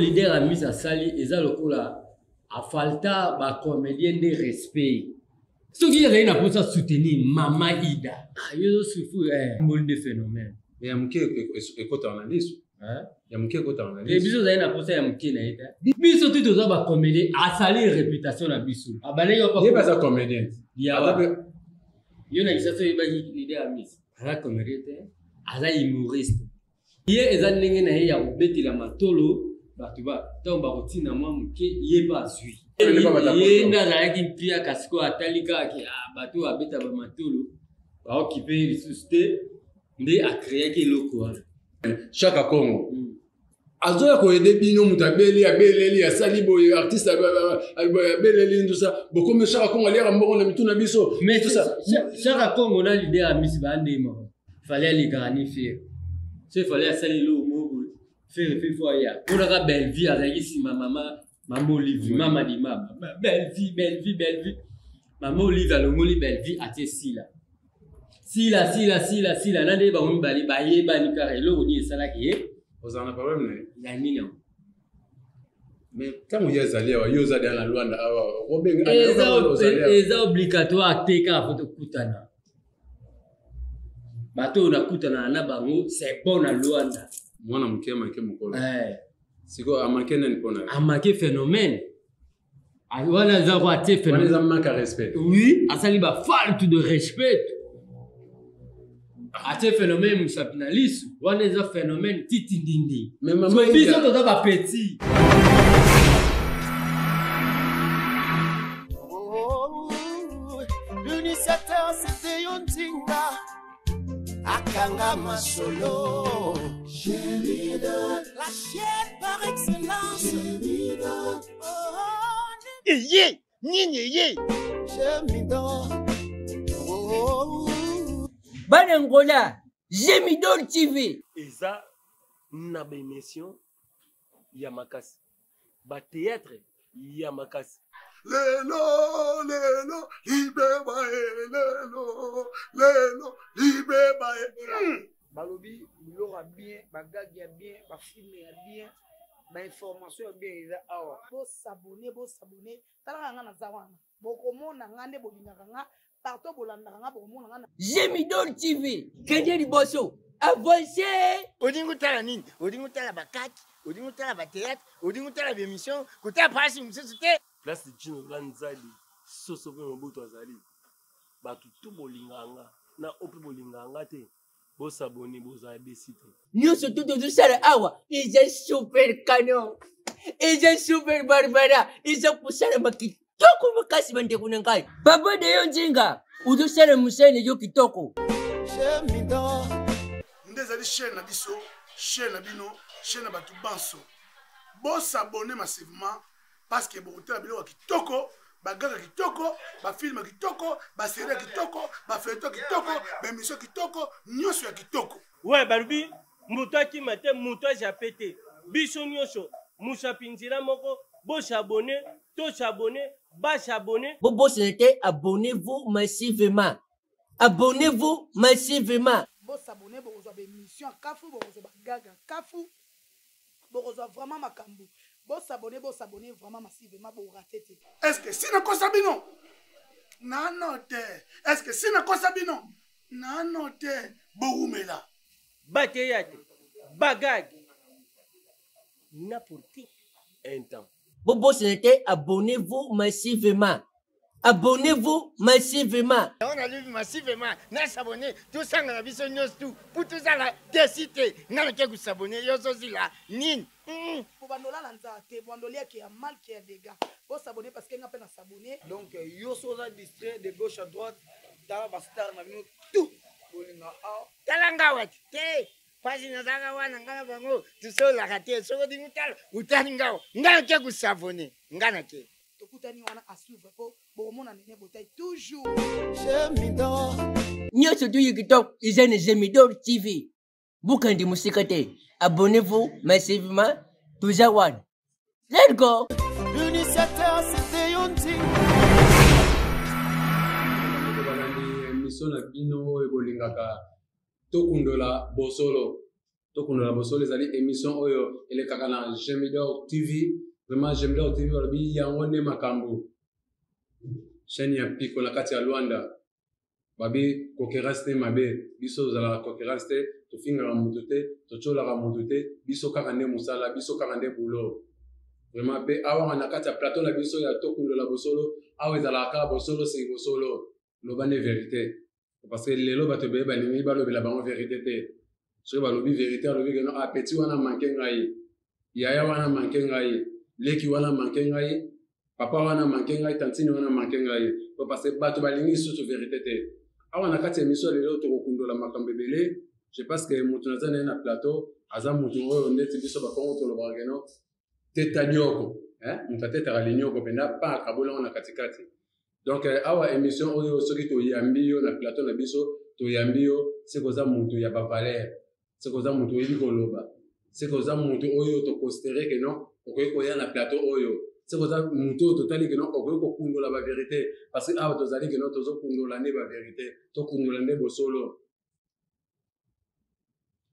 Leader Amis asali eza lokola afalta ba comédien nde respect. Soki ye azali na mposa soutenir mama Ida, ah, yo ozosufu eh, mboli nde phénomène. Ya moke ekotaka na liso. Ya moke ekotaka na liso. Biso ozali na mposa ya moke na ye te. Biso tu toza ba comédien, asali réputation na biso. Abandaki ye baza comédien. Yo na kisasa oyebaki leader Amis. Aza comédien te, aza humoriste. Ye eza ndenge na ye ya kobetela matolo bato ba ntango bakotina mwa moke ye mpe azwi. Ye nde azalaki mpiaka sikoyo atali kaka ke ah, bato oyo abeta bamatolo baokipe ye lisusu te nde akreaki eloko wana. Chaka Congo mm. azoya koyede bino moto abeli abeleli asali boye artiste abeleli ndusa bokomi Chaka Congo aliaka mbongo na mitu na biso. Mais Chaka Congo na leader ya misi bandema Fallait alekaka ni Ferre. Soki Fallait asali eloko moko boye, Ferre mpe faut aya. Monaka Bellevue azalaki nsima mama mama Olive, mama Dima. Bellevue, Bellevue, Bellevue. Mama Olive alongoli Bellevue atie Sila. Sila, Sila, Sila, Sila na nde bango mibale bayebani kaka eloko nini esalaki ye. Ozala na problème na ye? Ya nini yango? Mais ntango ye azali awa, yo oza deja na Luanda awa, okobenga eza obligatoire te kaka fo tokutana. Bato oyo nakutanaka na bango c'est bon na Luanda. Mwana moke amake mokolo. Eh. Sikoyo amake nani mpo na yo? Amake phénomène. Wana eza ko atie phénomène. Wana eza manque ya respect. Oui, asali ba faute de respect. Atie phénomène mosapi na lisu. Wana eza phénomène titi ndindi. Mais maman biso toza ba petit. L'initiateur c'était yo Nzinga akanga masolo la chaîne par excellence eye nini eye Bana Angola, Gemidor TV. Eza na ba emission ya makasi ba theatre ya makasi lelo lelo libeba e lelo lelo libeba e hmm. Balobi biloko ya bien, ba gag ya bien, ba film ya bien, ba information ya bien eza awa. Bo s'abonner, bo s'abonner. Talaka nga naza wana. Bokomona nga nde bolingaka nga partout bolandaka nga bokomona nga na Gemidor TV kende liboso avance. Olingi otala nini? Olingi otala bakaki? Olingi otala ba theatre? Olingi otala ba emission? Kotala pasi mosusu te. Place Djino la Nzali soso pe Mobutu azali batu tout bolingaka nga na oyo pe bolingaka nga te Bo s'abonner bozala desi te. Nyonso tout tozosala awa eza super canon, eza super barbara, eza kosalama kitoko makasi bandeko na ngai. Papa de yo Nzinga, ozosala mosala na yo kitoko. Nde ezali chaîne na biso, chaîne na bino, chaîne na bato banso. Bo s'abonner massivement parce que bokotala biloko ya kitoko bagaka kitoko bafilme kitoko baserie ya kitoko bafeuilleton kitoko baemission kitoko nyonso ya kitoko. We balobi moto akima te moto ajape te biso nyonso mosapi nzela moko bo s'abonner to s'abonner ba s'abonner. Bobosana te abonnez-vous massivement abonnez-vous massivement. Bo s'abonner bokozwa ba emission ya kafu bokozwa ba gag ya kafu bokozwa vraiment makambo. Bo s'abonner bo s'abonner vraiment massivement bo rater te. Est-ce que si nakosa bino nano te est-ce que si nakosa bino nano te bowumela ba théâtre ba gag na pour tout un temps. Bobosana te abonnez-vous massivement abonnez-vous massivement. Yango nalobi massivement na s'abonner tosangana biso nyonso tout pour tozala desi te nga nake kosabonner yo ozozila nini mm. Bobanda olala nzala te bobanda olia ke ya mal ke ya degats bo s'abonner parce que nga pe na s'abonner. Donc yo soki oza distrait de gauche à droite tala ba star na bino tout bolinga awa. Tala nga wapi te pasi nazalaka wana nga na bango tosololaka te soki olingi otala otali nga awa nga nake kosabonner nga nake. Tokutani wana à suivre po bokomona Nene Botayi toujours. Nyonso tu ya kitoko eza na Gemidor TV. Bokende mosika te. Abonnez-vous massivement. Toza wana. Let's go! L'initiateur c'était yo Nzinga. Balandi emission na bino oyo bolingaka tokundola bosolo. Tokundola bosolo ezali émission oyo elekaka na Gemidor TV. Vraiment Gemidor TV balobi yango nde makambo. Chaîne ya piko na kati ya Luanda. Babi concurrence te mabe. Biso tozalaka concurrence te, tofingaka moto te, totyolaka moto te, biso kaka nde mosala, biso kaka nde boulot. Vraiment pe awa na kati ya plateau na biso ya Tokundola bosolo, awa ezalaka kaka bosolo seki bosolo. Loba nde verite. Parce que lelo bato ebele balingi balobela bango verite te. Soki balobi verite, alobi ke non, ah, petit wana manque ngai, yaya wana manque ngai, leki wana manque ngai, papa wana manque ngai, tantine wana manque ngai. Po parce que bato balingi lisusu verite te. Awa na kati ya émission lelo tokokundola makambo ebele. Je pense que moto naza na ye na plateau aza moto oyo ndeti biso bakongo tolobaka ke non, teta lioko, hein? Moto atetaka linyoko mpenza pa akabola yango na katikati. Donc awa émission oyo soki toyambi yo na plateau na biso, toyambi yo seke oza moto ya ba valeur, seke oza moto oyebi koloba, seke oza moto oyo toconsidere ke non okoki koya na plateau oyo, seke oza moto oyo totali ke non okoki kokundola ba vérité, parce que awa tozali ke non tozokundola nde ba vérité, tokundola nde bosolo.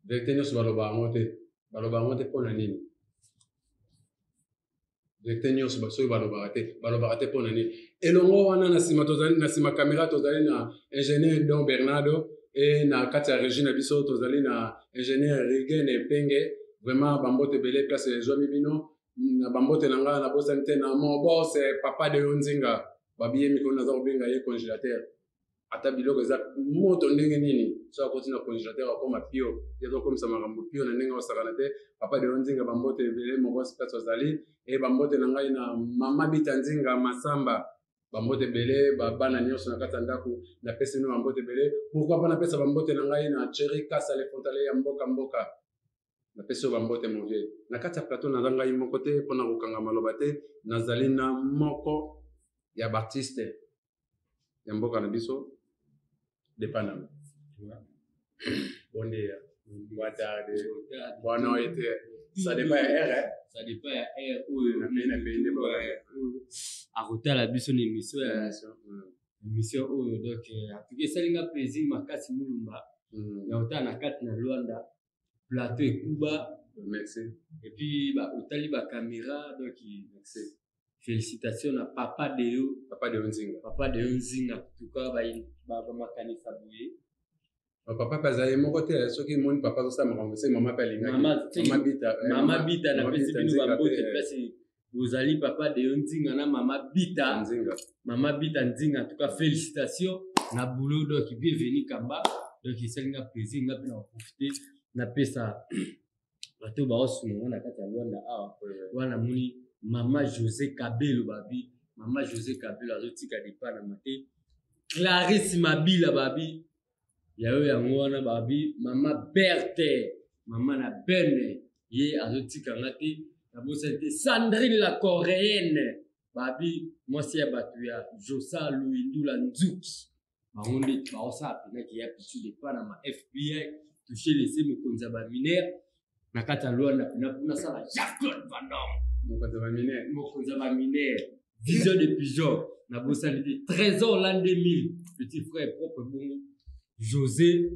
Vérité nyonso baloba yango te, baloba yango te mpo na nini? Vérité nyonso soki balobaka te, balobaka te mpo na nini? Elongo wana na nsima tozali na nsima caméra tozali na ingénieur Don Bernardo e na kati ya régie na biso tozali na ingénieur Rigen Epenge. Vraiment bambote ebele place ezwami bino na bambote na ngai nabosani te na mon boss papa de Nzinga babiye mikolo naza kobenga ye congélateur. Ata biloko eza moto ndenge nini, soki akoti na congélateur akoma pio, ye azokomisa makambo pio na ndenge osakana te. Papa de Nzinga bambote ebele moko place azali e bambote na ngai na mama Bita Nzinga Masamba bambote ebele ba bana nyonso na kati ya ndako napesi bino bambote ebele. Pourquoi pas napesa bambote na ngai na Thierry Kasa le frontalier ya mboka mboka, napesi yo bambote mon vieux. Na kati ya plateau naza ngai moko te mpona kokanga maloba te, nazali na moko ya baartiste ya mboka na biso depanama. Bon dia, boa tarde, boa noite. Ça dépend ya heure, hein? Ça dépend ya heure oyo na pays na pays nde ba akotala biso na émission ya émission oyo. Donc en tout cas esali nga plaisir makasi mulumba ya kotala na kati na Luanda plateau ekuba. Merci. Et puis ba otali ba caméra, donc merci. Félicitations na papa Deo, Papa Deo Nzinga. Papa Deo Nzinga, en tout cas ba ba makanisa boye. Ba papa pe azali moko te, soki moni papa azosala makambo se mama pe alingaki. Mama Mama Bita, Mama Bita na Mama pesi Bita bino Nzinga ba mbote pe, place bozali papa Deo Nzinga na Mama Bita. Nzinga. Mama Bita Nzinga, en tout cas félicitations na boulot, donc bienvenue Kamba. Donc esali nga plaisir nga pe na profiter na pesa bato baosunga na kati ya Luanda awa. Wana moni Mama José Kabelo babi, Mama José Kabelo azotika depanama te. Clarisse Mabila babi, yayo yango wana babi, Mama Berthe, Mama na Bene, ye azotika nga te. Nabosani te Sandrine la Coréenne babi, mwasi ya bato ya Josa Luindula Nzuki. Bango nde baosala mpenaki ya pichu de Panama FBI touche laissé mokonzi ya ba mineur na kati ya Luanda mpena mpona sala Jacques-Claude Van Damme. Mokonzi ya ba mineur. Mokonzi ya ba mineur. Vision de pigeon. Nabosani te Trésor l'an 2000 petit frère propre bongo José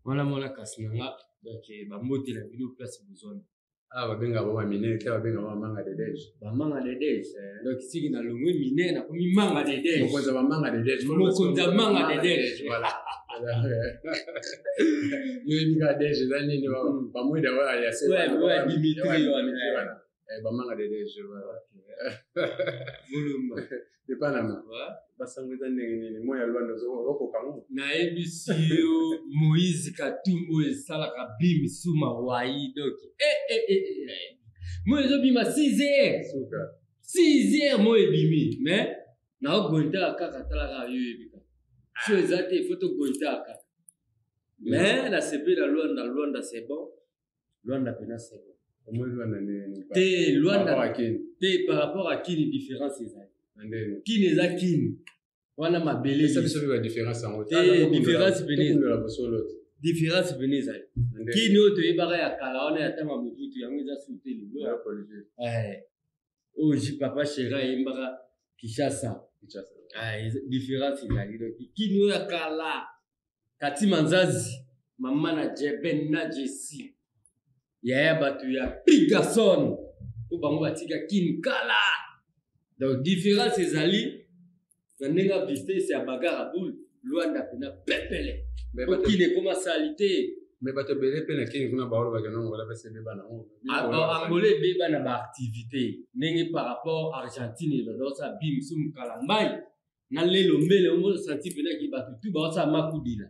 wana mwana kasi na nga. Donc bambote na bino place bozwami. Ah, babengaka bango ba mineur te, babengaka bango ba manga de dege. Ba manga de dege. Donc siki na longwe mineur na komi manga de dege. Mokonzi ya ba manga de dege. Mokonzi ya manga de dege. Voilà. Yo yebi kaka dege eza nini, ba mwida oyo ya se. Ouais, ouais, Dimitri Ouais, wana. Dimitri wana. Ba manga de dege, voilà. Mulumba. De Panama. Ouais. Basango eza ndenge nini? Moi ya Luanda okoka ngo? Nayebisi yo Moïse Katumbi oyo esalaka bim suma wayi donc. Moi ezobima 6 heures. Suka. 6 heures moi ebimi mais naogointaka kaka talaka yo yebika. So eza te, il faut togointaka kaka. Mais na sepeli na Luanda, Luanda c'est bon. Luanda pena c'est bon. Omoni Luanda ndenge nini? Te, Luanda Par rapport à Kini. Te, par rapport à Kini différence ezali. Ndenge. Kini eza Kini. Wana mabele. Esa biso pe ba différence yango. Te, différence pene. Tokundola bosolo te. Différence pene ezali. Ndenge. Kini oyo toyebaka ya kala wana ya ntango ya Mobutu yango eza sur te lelo. Ya politique. Oyo ji papa Chera ayembaka Kinshasa. Kinshasa. Différence ezali. Donc Kini oyo ya kala. Katima Nzazi, mama na Jeben na Jessie. Yaya bato ya Pigason po bango batika kin kala. Donc différence ezali na ndenge ya vitesse ya bagarre ya boule Luanda pena pepele. Po kin ekoma salite. Mais bato ebele mpe na kini kuna baolobaka na Angola mpe ebeba na yango. Ah, Angola ebeba na baactivité ndenge par rapport Argentine bazosala bim sumu kalambai na lelo mbele omosanti mpenaki bato tu baosala makudila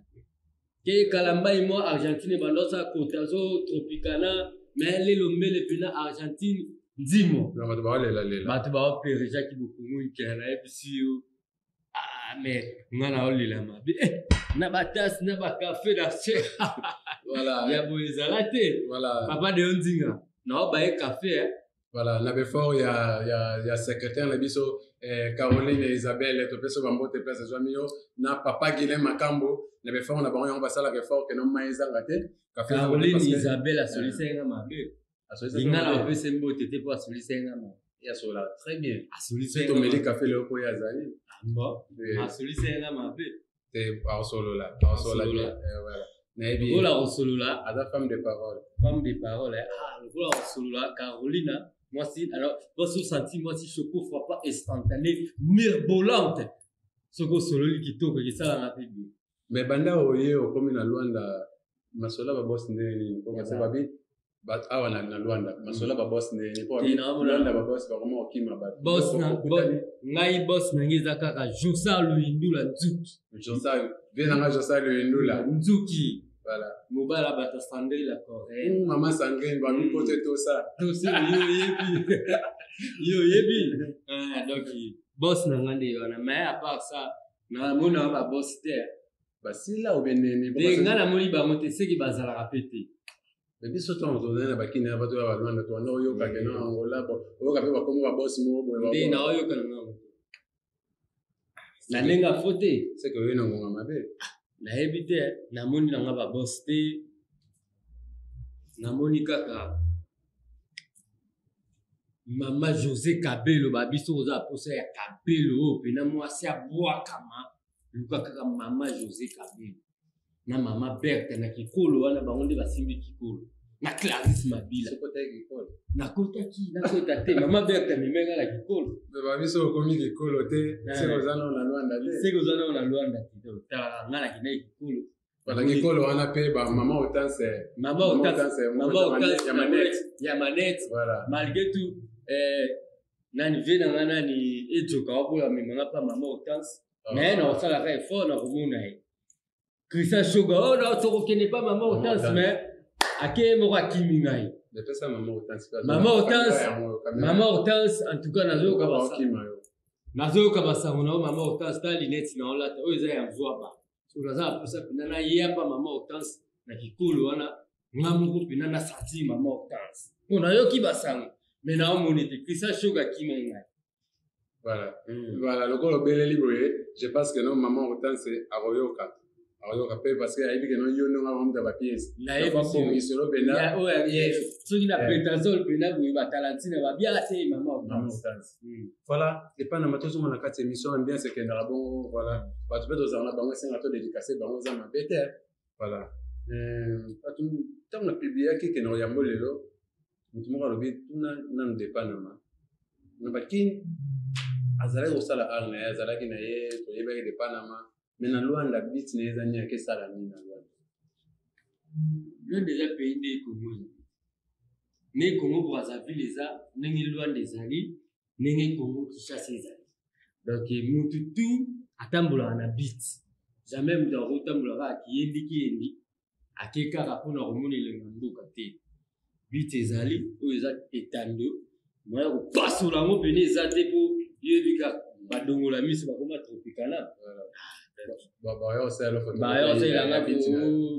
ke kalambai mwa argentine banda osala kotazo tropicana mais lelo mbele mpena argentine nzimo bato baolelalela bato baoperejaki bokongo nkela nayebisi yo ah, mais nga naolela mabe eh, na batase na bakafe na se ya boye ezala te papa deyo nzinga naobaye kafe eh. Voilà, na befort ya, ya, ya secrétaire na biso eh, Caroline et Isabelle topesi ba mbote place ezwami yo na papa Guilain Makambo na befort na bango yango basalaka effort ke no mai ezanga te. Caroline Isabelle asolisaki nga mabe. Linga na opesi mbote te mpo asolisaki nga mabe. Asola très bien. Asolisaki tomeli kafe lelo mpo ye azali. Bon, asolisaki nga mabe. Te aosolola, aosolola bien. Eh, voilà. Nayebi. Lokola kosolola. Aza femme de parole. Femme de parole. Eh. Ah, lokola kosolola Carolina mwasi alors mwasi osanti mwasi choco frappant instantané mirbolante soki osololi kitoko ekesalanga mpe bien. Mais banda oye okomi na Luanda masolo ya babosi ndenge nini po parce babi awa na Luanda masolo ya babosi ndenge nini po Luanda babosi bakoma kokima bato. Boss na ngai boss na ngai eza kaka Josa Luindula Nzuki. Josa vie na ngai Josa Luindula Nzuki. Voilà. Mobala bato Sandrine la Coréenne. Maman Sandrine, ba mi pote tout ça. Tout ça yo yebi. Yo yebi. Ah donc boss na ngai nde wana mais à part ça na mona ba boss te. Basila ou bien nini? Te ngai namoni bango te seki bazalaka pe te. Mais biso ntango tozali na bakini na bato ya balwanda tobanda koyoka ke na Angola oyoka mpe bakomi babosi moko boye nde naoyoka na ngango na ndenge afo te seke oye na ngonga mabe nayebi te namoni nanga babosi te namoni kaka mama José Kabelo babiso oza posa ya Kabelo oyo mpena mwasi abwakama luka kaka mama José Kabelo na mama Berthe na kikolo wana bango nde basimbi kikolo na Clarisse Mabila nakotaki nakota te mama Berthe amemenga na kikolo babiso okomi kikolo te seke oza nao na Luanda te seke oza nao na Luanda te talaka nga nakendaki kikolo Voilà, kikolo wana pe ba mama Hortense mama Hortense mama Hortense ya manette voilà malgré tout nani vie na nga nani ejoka wapola amemanga pa mama Hortense mais na osalaka effort na komona ye Christian Shoga oh na sokokende pa mama Hortense mais akeye moko akimi ngai mama Hortense mama Hortense en tout cas nazoyoka nazoyoka basango na yo mama Hortense ta linete na olata oyo eza ya mvwaba so naza na mposa mpenza naya pa mama Hortense na kikolo wana nga moko mpenza na sentir mama Hortense mpo nayoki basango mais naomoni te Christian Shoga akimai ngai. Voilà. Voilà, lokola obeleli boye, je pense que non maman Hortense akoyoka. Akoyoka pe parce que ayebi que non yo ndonga bamuta ba pièces. Nayebi pena. Soki na pétazole pena boye ba talentine ba bien te maman Hortense. Voilà, et pas na matozo na kati émission ambiance ekendaka bongo, voilà. Bato pe tozala na bango esenga to dédicacer bango za mabe te. Voilà. Bato ntango na publiaki ke na yango lelo moto moko alobi tuna nanu depanama na bakini azalaki kosala art na ye azalaki na ye toyebaki depanama mais na Luanda bit na ye eza nini akesala nini na Luanda? Luanda eza pays nde Congo ezali nde Congo Brazzaville eza ndenge Luanda ezali ndenge Congo Kinshasa ezali donc mutu tout atambolaka na bit jamais mutu akotambola kaka kiyendi kiyendi ake kaka mpona komona elengi ya mboka te bit ezali oyo eza etando moya kopasola yango pene eza te mpo yoyebi kaka badongola miso bakoma tropicana baya osalelanga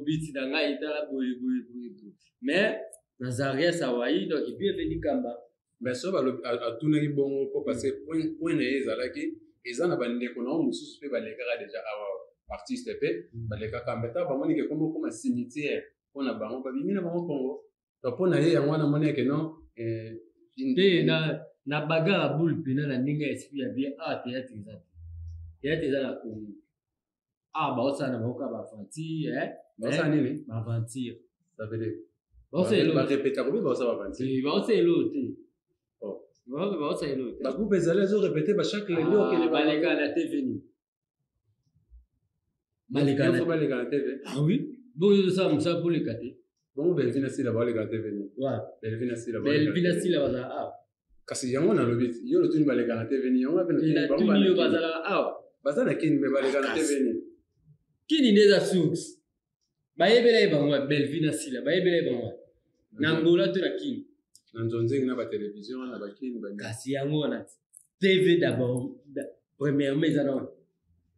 biti na ngai etala boye boye boye boye mais na Zarias Hawaii donc bienvenue Kamba. Mais so balobi atunaki bongo mpo parce que point na ye ezalaki eza na bandeko na yo mosusu mpe balekaka deja awa artiste mpe balekaka mpe ntango bamoni ke kombo koma cimetière mpo na bango babimi na bango Congo donc mpo na ye yango wana amoni eke non te na bagarre ya boule mpena na ndenge ya esprit ya bien awa théâtre eza te théâtre eza na Congo awa baosala na bango kaka baaventure baosala nini baaventure ça veut dire Barepeta kobi baosala bavanti. Baosala eloko te. Baosala eloko te. Bagroupe ezali ezorepete ba chaque lundi okende. Baleka na TV nini? Baleka na TV. Ah oui. Bongo ozosala mosala mpo oleka te. Bongo Bellevue na Sila baoleka na TV nini? Bellevue na Sila. Bellevue na Sila bazala awa. Kasi yango nalobi yo lotuni baleka na TV nini? Yango mpe natuni yo bazalaka awa. Baza na Kini me baleka na TV nini? Kini nde eza source. Bayebela ye bango Bellevue na Sila bayebela ye bango na Angola to na Kini. Na nzonzingi na batelevision na bakini. Kasi yango wana TV d'abord premièrement eza na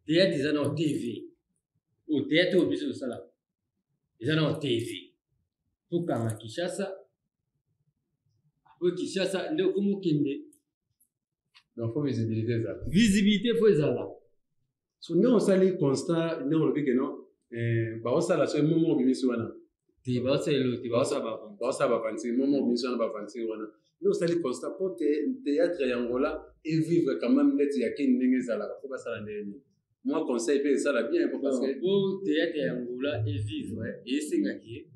théâtre eza na TV. Oyo théâtre oyo biso tosalaka eza na TV. Tokanga Kinshasa apres Kinshasa nde okomi okende. Donc faut visibilité ezala. Visibilité faut ezala. So ndenge osali constat ndenge olobi ke non baosala so momo obimisi wana. Te baosala eloko te baosala baventure. Baosala baventure momo obimisi wana baventure wana. Nde osali constat mpo théâtre ya Angola evivre quand même ndeti ya Kin ndenge ezalaka fo basala ndenge nini. Mwa conseil mpe esala bien po parce que po théâtre ya Angola evivre esengaki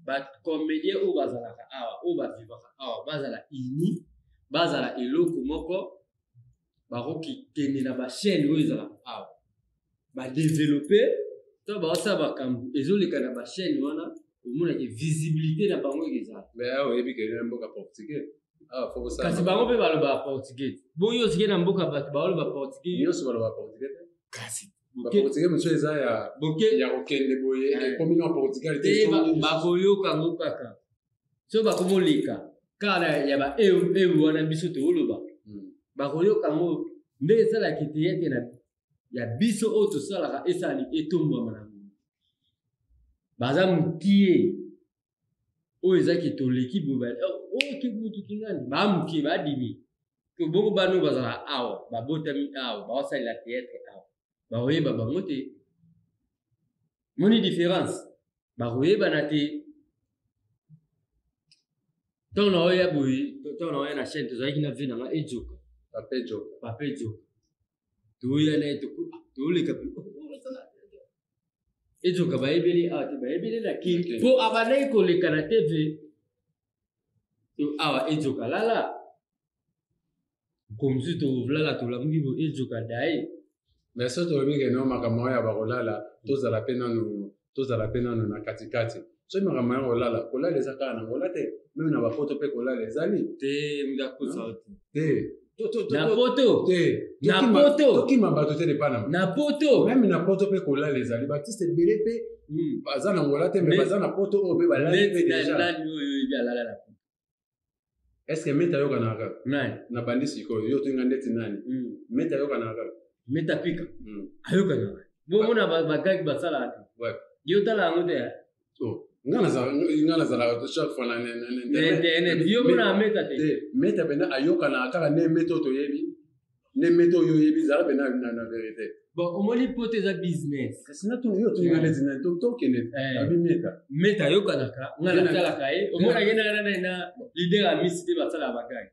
bacomédien oyo bazalaka awa oyo bavivaka awa bazala uni bazala eloko moko bakoki kende na bachaîne oyo ezalaka awa badeveloppe to baosala makambo ezoleka na bachaîne wana omonaki visibilité na bango ekezala. Mais awa oyebi ke na mboka portugais awa fo kosala. Kasi bango mpe balobaka portugais. Bongo yo osike na mboka bato baloba portugais. Nyonso balobaka portugais te. Kasi baportugais mosusu eza ya ya kokende boye ekomi na Portugal te. Bakoyoka yango kaka so bakomoleka kaka ya ba eu wana biso tooloba bakoyoka yango nde esalaka teyete na ya biso oyo tosalaka esali etombwama na ngo baza mokie oyo ezaki toleki boye oyo ke mutu kingani ba mokie badimi to bongo bana oyo bazala awa babotami awa baosalela théâtre awa bakoyeba bango te moni différence bakoyebana te. Ntango na oya boye ntango na oya na chaîne tozalaki na vie na nga ejoka Papa Ejoka. Papa Ejoka toya na ye toleka ejoka bayebeli awa te bayebeli na Kini mpo abandaki koleka na TV to awa ejoka lala komsu tolala tolamuki bo ejoka daye. Mais so tolobi ke no makambo oyo ya bakolala tozala mpe nanu tozala mpe nanu na katikati soki makambo ya kolala kolala eza kaka na Angola te meme na bapoto mpe kolala ezali te mutu akosa te. Na poto te. Na poto tokima bato te lepana na poto meme na poto mpe kolala ezali baartiste ebele mpe baza na Angola te me baza na poto oyo mpe balali mpe deja. Nani oyo oyebi alala na poto? Est-ce que meta ayokanaka kaka? Nani? Na bandi sikoyo yo otinga ndeti nani? Meta ayokanaka kaka? Meta pika ayokanaka bomona bagagi basalaka te yo tala yango te. Nga nazalaka chaque fois na internet yo mona meta te. Meta mpena ayokanaka kaka nde meta oyo toyebi nde meta oyo oyebi zala mpena na vérité. Bon omoni poto eza business. Kasi natuni yo otinga ndeti nani tokende abi meta. Meta ayokanaka nga natalaka ye omonaki na leader ya misi te basalaka bagagi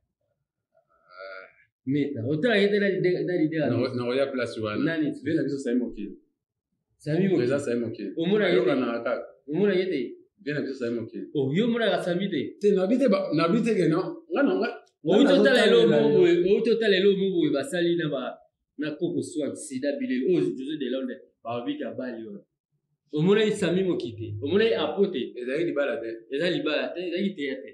meta otalaka ye te na leader ya misi. Nakoya place wana nani ve na biso Sami Mokili. Sami Mokili eza Sami Mokili. Omonaki te. Ayokanaka kaka. Omonaki te. Ve na biso Sami Mokili. Oh yo omonaka Sami te. Te nabi te nabi te ke non nga na nga. Outi otala eloko moko boye outi otala eloko moko boye basali na ba na koko swag sida bileli oyo José de Londres balobiki abali oyo omonaki Sami Moki te omonaki apo te. Ezalaki libala te. Eza libala te ezalaki théâtre.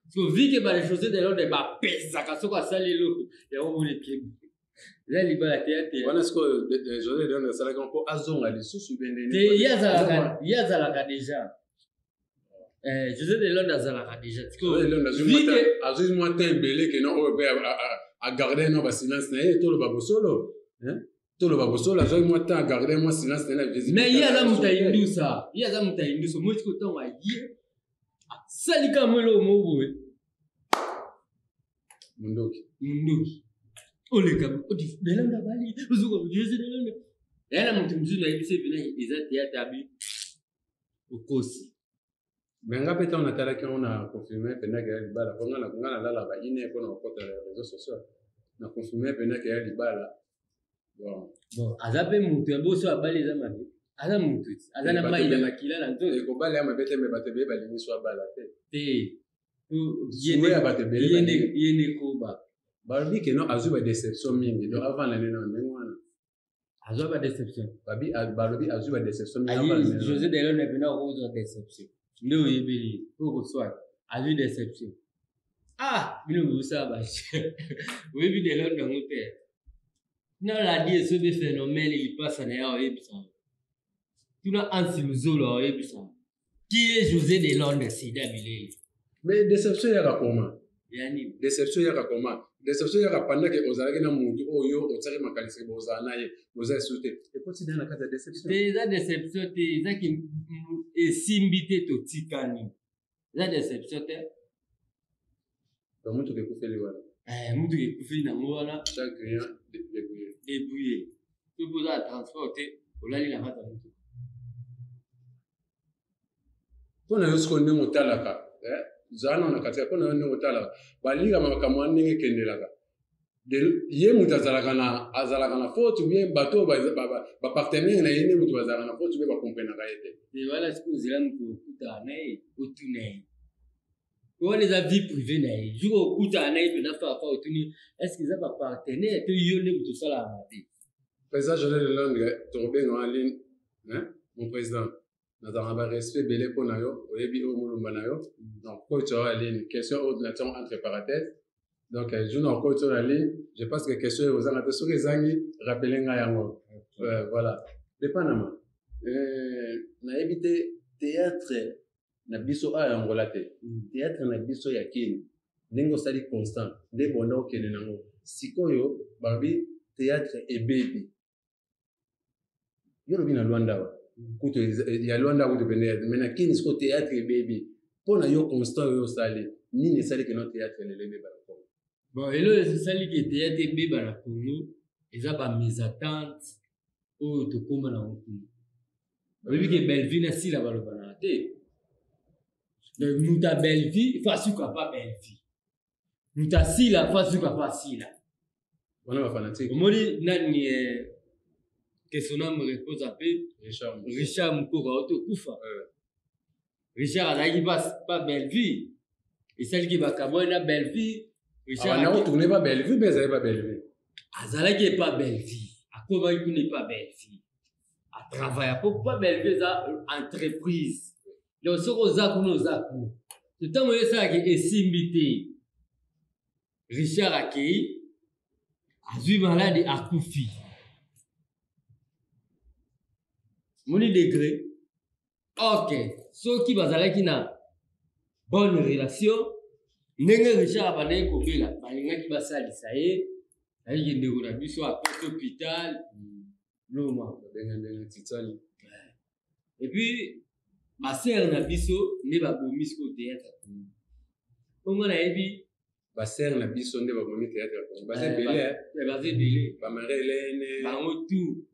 So vu que ba José de Londres bapesaka soki asali eloko yango omoni ekebi eza libala théâtre. Wana sikoyo José de Londres asalaki mpo azonga lisusu bendeni. Te ye azalaka déjà José de Londres azalaka déjà. Azwi mwa te ebele ke no oyo mpe agarde no basilence na ye toloba bosolo toloba bosolo azwaki mwa temps agarde mwa silence na ye na visibilité. Mais ye aza moto ya indusa ye aza moto ya indusa omoni sikoyo ntango aye asali kaka mwa eloko moko boye mundoki mundoki oleka delanda bali ozoka José de Londres eya na moto mosusu nayebisi epena eza théâtre abi okosi. Me nga mpe ntango natalaki yango na confirme mpendaki ya libala mpo nga nalala ba ine mpona kokota ya réseau social na confirme mpendaki ya libala. Bon bon aza mpe moto ya boso abali eza mabe. Aza motu ti, aza na mai na makila na nzoto. Ekobala ya mabe te, me bato ebele balingi so abala te. Te. Ye ya bato ebele. Ye nde koba. Balobi ke non azwi ba déception mingi donc avanda nde na ndenge wana. Azwa ba déception. Babi balobi azwi ba déception mingi. Ayi José de Londres mpena okozwa déception. Nde oyebeli ye po koswaka azwi déception. Ah bino bosala ba oyebi de Londres yango te. Nalandi esobe phénomène lipasa na ye oyebisa tuna ansi luzolo oyebisa qui est José de Londres sida bilele. Mais déception eyaka comment? Ya nini? Déception eyaka comment? Déception eyaka pendant que ozalaki na mutu oyo otiaki makanisi bozala na ye, boza lisusu te. Ekoti na kati ya déception. Te eza déception te, eza ki esimbi te totikani. Eza déception te. Donc mutuka ekufeli wana. Eh, mutuka ekufeli nango wana. Chaque client débrouillé. Débrouillé. Soki oza na transport te, olali na kati ya mutuka. Mpo na yo sikoyo ndenge otalaka, eh, zala nano na katikati, mpo na yo ndenge otalaka, balingama makambo wana ndenge ekendelaka. Ye moto azalaka na azalaka na faute ou bien bato oyo ba partenaire na ye nde moto bazalaka na faute ou bien ba comprenaka ye te. Te wana sikoyo zela moto okutana na ye otuna ye. Wana eza vie privée na ye. Jour okutana na ye mpenza fafa otuni est ce que eza ba partenaire to yo nde moto osalaka mabe. Président José de Londres, tokobenga en ligne, hein? Mon président. Nazalaka na ba respect ebele mpo na yo, oyebi oyo molumba na yo. Donc coach oyo en ligne, question oyo na tiango entre parenthèses. Donc jour na coach oyo en ligne, je pense que question oyo ozanga te, soki ezangi rappeler ngai yango. Voilà. Depanama. Nayebi te théâtre na biso awa ya Angola te. Théâtre na biso ya Kin ndenge osali constant nde bonda okende nango. Sikoyo balobi théâtre ebebi. Yo lobi na Luanda wa. Kutu ya Luanda kutu pene mais na Kin siko théâtre ebebi. Pona yo constant yo osali nini esali ke no théâtre lelo ebeba na Congo? Bon, eloko esali ke théâtre ebeba na Congo eza ba mésentente oyo tokóma na yango kuna. Oyebi ke Bellevue na Sila balobanaka te. Donc moto ya Bellevue faut asuka pa Bellevue. Moto ya Sila faut asuka pa Sila. Wana ba fanatique. Omoni nani que son âme repose en paix. Richard Mukoko. Richard Mukoko auti okufa. Richard azalaki pa Bellevue. Esaliki bakabwani na Bellevue. Richard Abanda kotourne pa Bellevue mpe ezalaki pa Bellevue. Azalaki epa Bellevue. Akomaki kuna epa Bellevue. Atravailla po pa Bellevue eza entreprise. Donc soki oza kuna oza kuna. Ntango ye esalaki esimbi te. Richard akei azwi maladi akufi. Moni degré. Ok, soki bazalaki na bonne relation ndenge Richard abandaki kobela balingaki basalisa ye ayiki ndeko na biso akoti hôpital loma et puis basere na biso nde babomi sikoyo théâtre ya Congo. Bongo nayebi basere na biso nde babomi théâtre ya Congo. Baza ebele, hein? Baza ebele. Ba Marie Hélène, bango tout.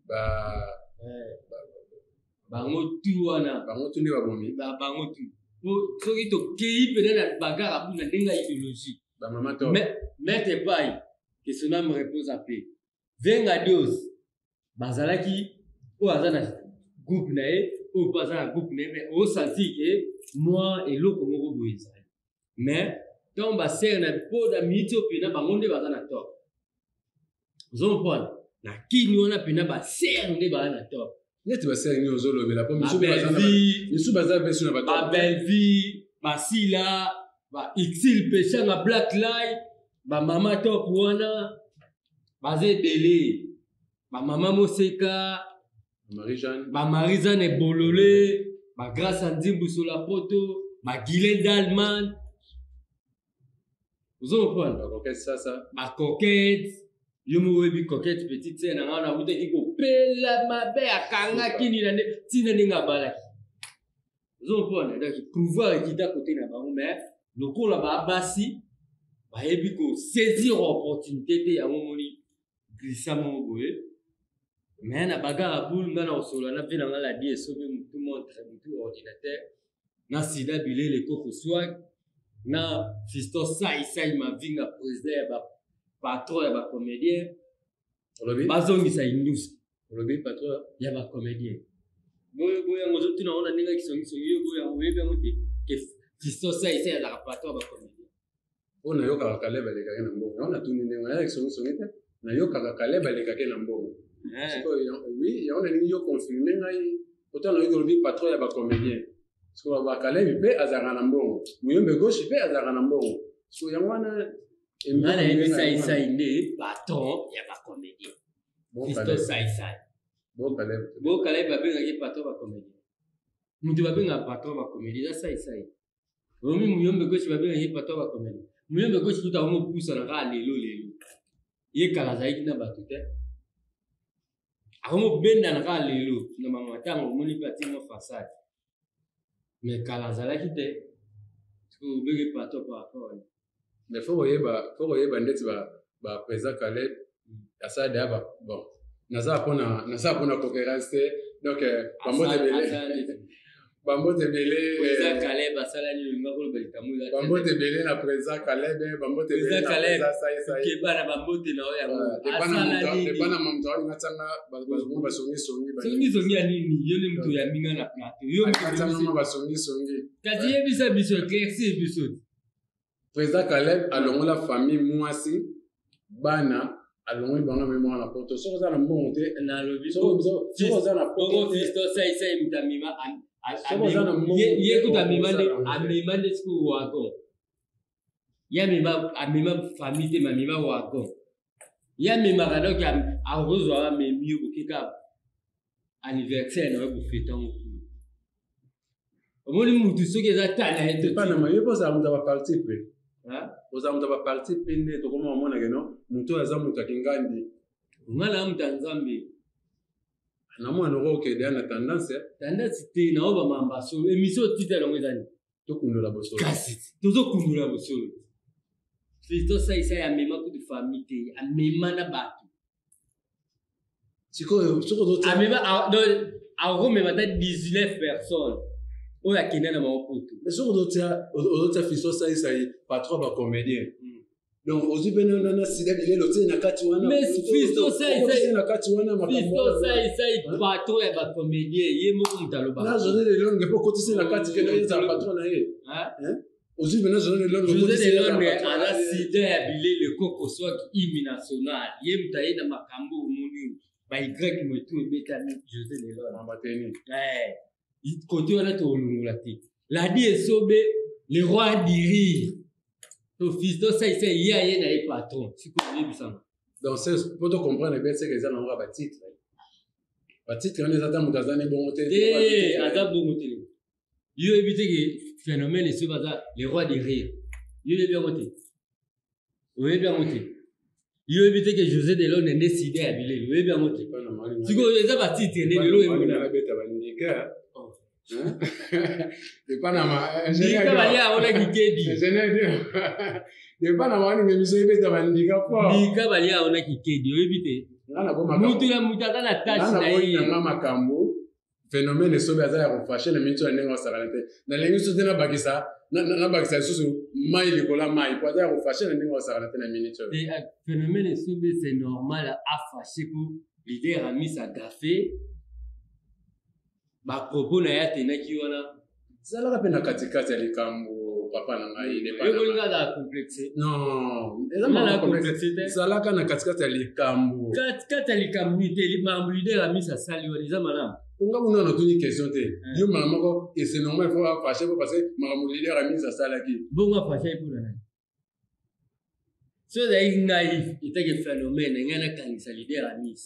Bango tout wana. Bango tout nde babomi. Bango tout. Po soki tokei pena na bagarre abu na ndenge ya idéologie. Ba mama to. Maître Pai, que son âme repose en paix. Venga Dios, bazalaki oyo aza na groupe na ye, oyo mpe aza na groupe na ye, mais osanti ke mwa eloko moko boye ezali. Mais ntango basere na mpo na miniti oyo mpena bango nde baza na top. Ozo comprendre? Na kini wana mpena basere nde baza na top. Neti basere nini ozolobela mpo misusu baza mpe na bato. Ba Bellevue, ba Sila, ba Exil Peshanga Black Light, ba mama top wana baza ebele. Ba mama Moseka, Marie-Jeanne, ba Marie-Jeanne Bolole, ba Grâce Nzimbu Sola Poto, ba Guylaine Dalman. Ozo comprendre? Ba Coquette Sasa. Ba Coquette. Yo moko oyebi Coquette petite sœur na nga wana awutaki kopela mabe akangaki nini na nde ntina ndenge abalaki. Ozo comprendre? Donc pouvoir ekita kote na bango mais lokola ba basi bayebi ko saisir opportunité te yango omoni glissa moko boye. Mais na bagarre ya boule nga na kosolola na vie na nga ladi esobe mutu montre mutu ordinateur na sida bilele koko swag na fiston sai sai mavinga président ya ba patron ya ba comédien. Olobi? Bazongisa indusa. Olobi patron ya ba comédien. Boyo boyo yango ozotuna yango na ndenge ya kisongisongi yo boyo yango oyebi yango te ke Fiston Sai Sai azalaka patron ya bacomédien. Mpo nayokaka Caleb alekaki na mbongo. Yango natuni ndenge wana kisongisongi te. Nayokaka Caleb alekaki na mbongo. Eh. Sikoyo oui, yango nalingi yo confirme ngai. Ota nayoki olobi patron ya bacomédien. Sikoyo ba Caleb mpe azalaka na mbongo. Muyombe gauche mpe azalaka na mbongo. Sikoyo yango wana Nga nayebi Sai Sai nde patron ya bacomédien. Fiston Sai Sai. Bo Caleb. Bo Caleb babengaki patron bacomédien. Moto babengaka patron bacomédien eza Sai Sai. Omi muyombe gauche babengaki patron bacomédien. Muyombe gauche kuta akomopusana kaka lelo lelo. Ye kala azalaki na bato te. Akomobendana kaka lelo na mamatanga omoni mpe atie mwa façade. Mais kala azalaki te. Sikoyo obenge patron par rapport wana. Mais faut koyeba, faut koyeba ndeti ba ba président Caleb asala deja ba bon naza mpona naza mpona cohérence te donc bambote ebele bambote ebele président Caleb asala nini olinga koloba likambo eza bambote ebele na président Caleb bambote ebele na président Sai Sai keba na bambote na oyo yango asala nini depana moto alinga tianga bazongi basongi songi songi songi ya nini yo nde moto ya minga na plateau yo moto basongi songi kasi yebisa biso éclaircir biso. Président Caleb alongola famille mwasi bana alongoli bango amemi bango na poto soki oza na mbongo te nalobi soki oza na poto te Fiston Sai Sai moto amema Soki oza na mbongo ye te, kutu amema nde okosala yango te. amema nde sikoyo wagon ye amema amema famille te mais amema wagon ye amemaka donc akozwa amemi yo bokeka anniversaire na yo bofeta yango kuna omoni mutu soki eza ta na ye topanama yo mpe ozala moto ya baparti mpe ozala moto ya baparti mpe nde tokoma komona keno moto oyo aza moto ya kingandi nga na moto ya nzambe namona noko okende ya na tendance tendance te na oyo bamamba solo émission otita yango eza nini tokundola bosolo kasi tozokundola bosolo Fiston Saisai amema kutu famille te amema na bato sikoyo soki ozotia amema akomema ata 19 personnes oyo akenda na bango poto mais soki ozotia ozotia Fiston Saisai patron ba comédien donc ozwi mpe na sida bilelo otie na kati wana mais Fiston Saisai na kati wana Fiston Saisai patron ya ba comédien ye moko moto alobaka na José de Londres mpe okotisi na kati kende ezala patron na ye ozwi mpena José de Londres José de Londres aza sida ya bilele koko soki hymne national ye moto aye na makambo omoni ba y motu ebetami José de Londres kote wana tolongola te ladi esobe le roi dirire to Fiston Saisai ye aye na ye patron sikoyo oyebisanga donc po to comprendre bien seke eza nango ya batitre batitre wana eza ta moto aza ne bongo te te aza bongo te yo oyebi te ke phénomène esobe aza le roi de rire yo oyebi yango te oyebi yango te yo oyebi te ke José de Londres nde sida ya bileli oyebi yango te sikoyo eza batitre nde lelo oyebi bandika ndika balia yango na kikedi epa na baninga émission ebeta bandika fort ndika balia yango na kikedi oyebi te mutu na mutu aza na tashe na ye nanga makambo phénomène esobe aza ya kofashe na miniti ya ndenge osakana te nalingi lisusu te nabakisa nabakisa lisusu mai likolo ya mai po aza ya kofashe na ndenge osakana te na miniti oyo phénomène esobe c'est normal afashe po leader amis agafe bapropos na ye atenaki wana zalaka mpe na katikati ya likambo papa na ngai yokolinga azala complexe non eza makambo complexe te zalaka na katikati ya likambo katikati ya likambo nini te makambo leader amis asali wana eza malamu nga kuna natuni question te yo mbala moko et c'est normal faut afâcher po parce que makambo leader amis asalaki bongo afâcher mpona nani so ezalaki ngai etake phénomène ngai nakangisa leader amis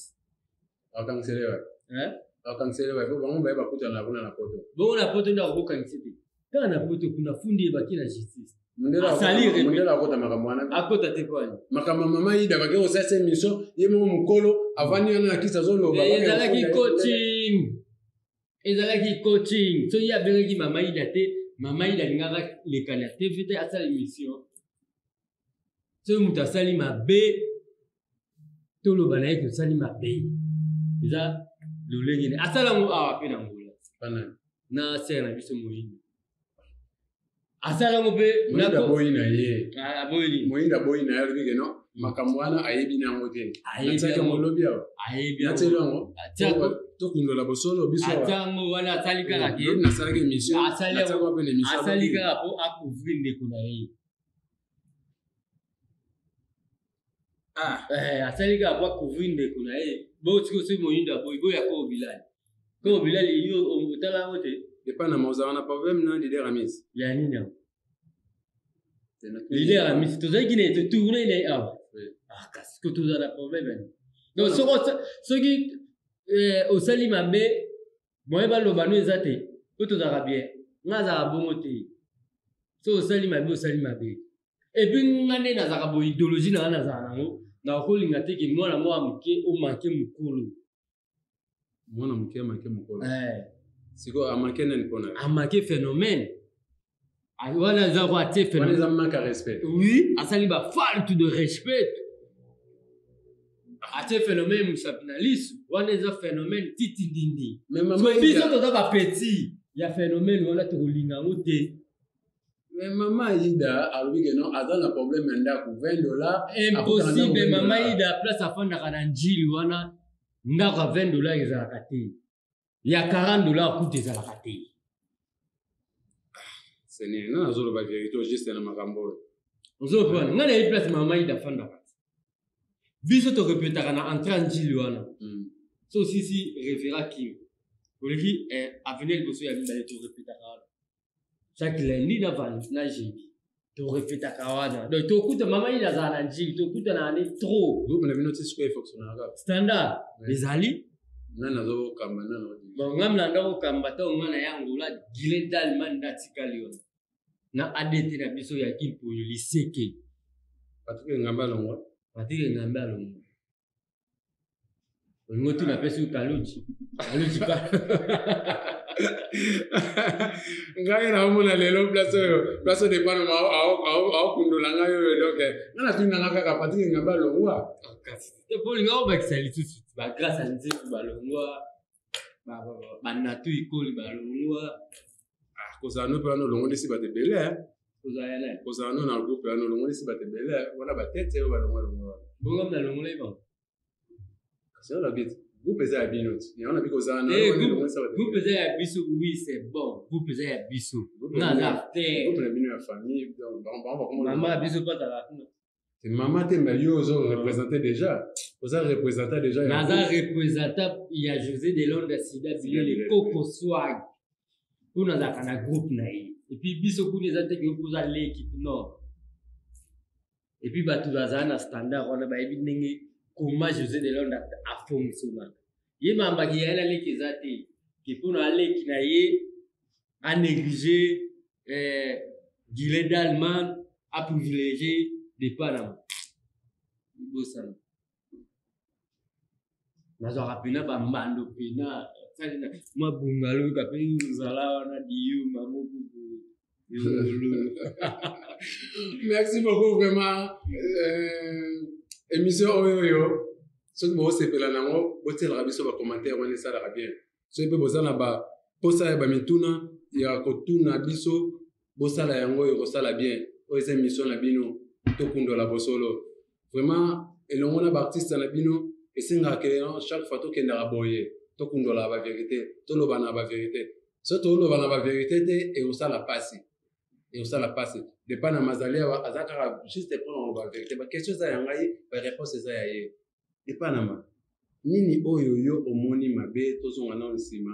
akangisele wapi akangisele wapi po bango baye bakutana kuna na poto bongo na poto nde akokokangisa te kaka na poto kuna fundi ebaki na justice mondele akota makambo wana akota te kwani makambo ya mama ida bake kosalisa émission ye moko mokolo avandi wana na kisi azoloba ezalaki coaching ezalaki coaching soki ye abengaki mama ida te mama ida alingaka leka na tv te asala émission soki moto asali mabe toloba na ye tosali mabe eza lolenge nini asala yango awa mpe na ngola na sere na biso moyindo. Asala yango mpe Moyindo aboyi na ye. Ah, aboyi. Moyindo aboyi na ye alobi ke non makambo wana ayebi na yango te. Ayebi Natiaki yango yango. lobi awa. Ayebi yango. Natieli yango. Atiako. Tokundola bosolo biso awa. Atia yango wana asali kaka ke. Lobi nasalaki émission. Asali Natiaki yango. wapi na émission. Asali alobi. kaka mpo acouvrir ndeko na ye. Ah. Eh, asali kaka po acouvrir ndeko na ye bo sikoyo soki moyindo aboyi boya koo bilali koo bilali yo otala yango te Epa na mozala na problème na leader Amis. Ya nini yango? Leader Amis tozalaki na ye totourne na ye awa. Ah, kasi ko tozala na problème ya nini? Donc soki soki eh, osali mabe moyen baloba no eza te po tozalaka bien nga azalaka bongo te soki osali mabe osali mabe epuis nga nde nazalaka boye idéologie na nga nazala nango nakolinga te ke mwana mwa moke omanke mokolo mwana moke amanke mokolo eh. sikoyo amanke nani mpona yo amanke phénomène wana eza ko atie phénomène eza manque ya respect oui asali ba falte de respect atie phénomène mosapi na lisu wana eza phénomène titi ndindi biso toza bapetit ya phénomène wana tokolinga yango te Mais maman Aida alobi que non aza na problème ya ndako 20 dollars. Impossible maman Aida place afandaka na njili wana ndako ya 20 dollars ezalaka te. Ya 40 dollars kutu ezalaka te. Seigneur, nana azoloba vérité au juste na makambo oyo. Ozopona ngai nayebi place maman Aida afandaka. Biso torepetaka na entrée ya njili wana. So osisi référent Kim. Oleki eh, avenue liboso ya mibale torepetaka wana. chaque lundi na vendredi na jeudi torepetaka wana donc tokuta mama nini azala na njili tokutana ne trop groupe na bino ti sikoyo efonctionnaka standard ezali nani azokamba nani bon ngai mlanda kokamba ntango ngai na ya angola guilin d'allemagne nde atikali wana na adt na biso ya kimpoyo liseke patrik engambe alongwa patrik engambe alongwa olingi otuna apesi yo kaluji kaluji pa ngai naomona lelo place oyo place oyo depano aokundola ngai oyo donc ngai natuni nanga kaka patrik ngambe alongwa te mpo olinga obakisa lisusu bagrâce ya nzeku balongwa banatu ikoli balongwa ah, kozala no mpe wana olongolisi bato ebele kozala ya nani kozala no na groupe wana olongolisi bato ebele wana batete oyo balongwa longwa wana bongo nalongolaki bango kasi wana biti groupe eza ya bino ti yango nabi kozala na eh, groupe eza ya biso oui c'est bon groupe eza ya biso nga aza te groupe na bino ya famille donc bango bango mama biso mpe azalaka kuna te mama te mais yo ozo représenter déjà oza représentant déjà naza représentant ya josé de londres sida bilele koko swag mpo nazalaka na groupe na ye epuis biso kuna eza te ke oza leki non epuis bato bazala na standard wana bayebi ndenge koma josé de londres afonctionnaka ye mambaki ya ye na leki eza te ke mpo na aleki na ye anéglige eh, gilet d'allemagne aprivilégie depanama bosana nazwaka mpena bambando mpena sali na mwa bungalo yoka mpe nzala wana diyuma moko boye merci beaucoup vraiment euh, émission oyo oyo soki bosepela nango botielaka biso bacommentaire wana esalaka bien soki mpe boza na baposa ya bamituna ya kotuna biso bosala yango ekosala bien oyo eza émission na bino tokundola bosolo vraiment elongo na baartiste na bino esengaka ke chaque fois tokendaka boye tokundolaka baverité toloba na baverité soki toloba na baverité te ekosala mpasi ekosala mpasi depa na mazali awa aza kaka juste mpona koloba verité baquestion eza ya ngai baréponse eza ya ye epanama nini oyo yo omoni mabe tozonga nano nsima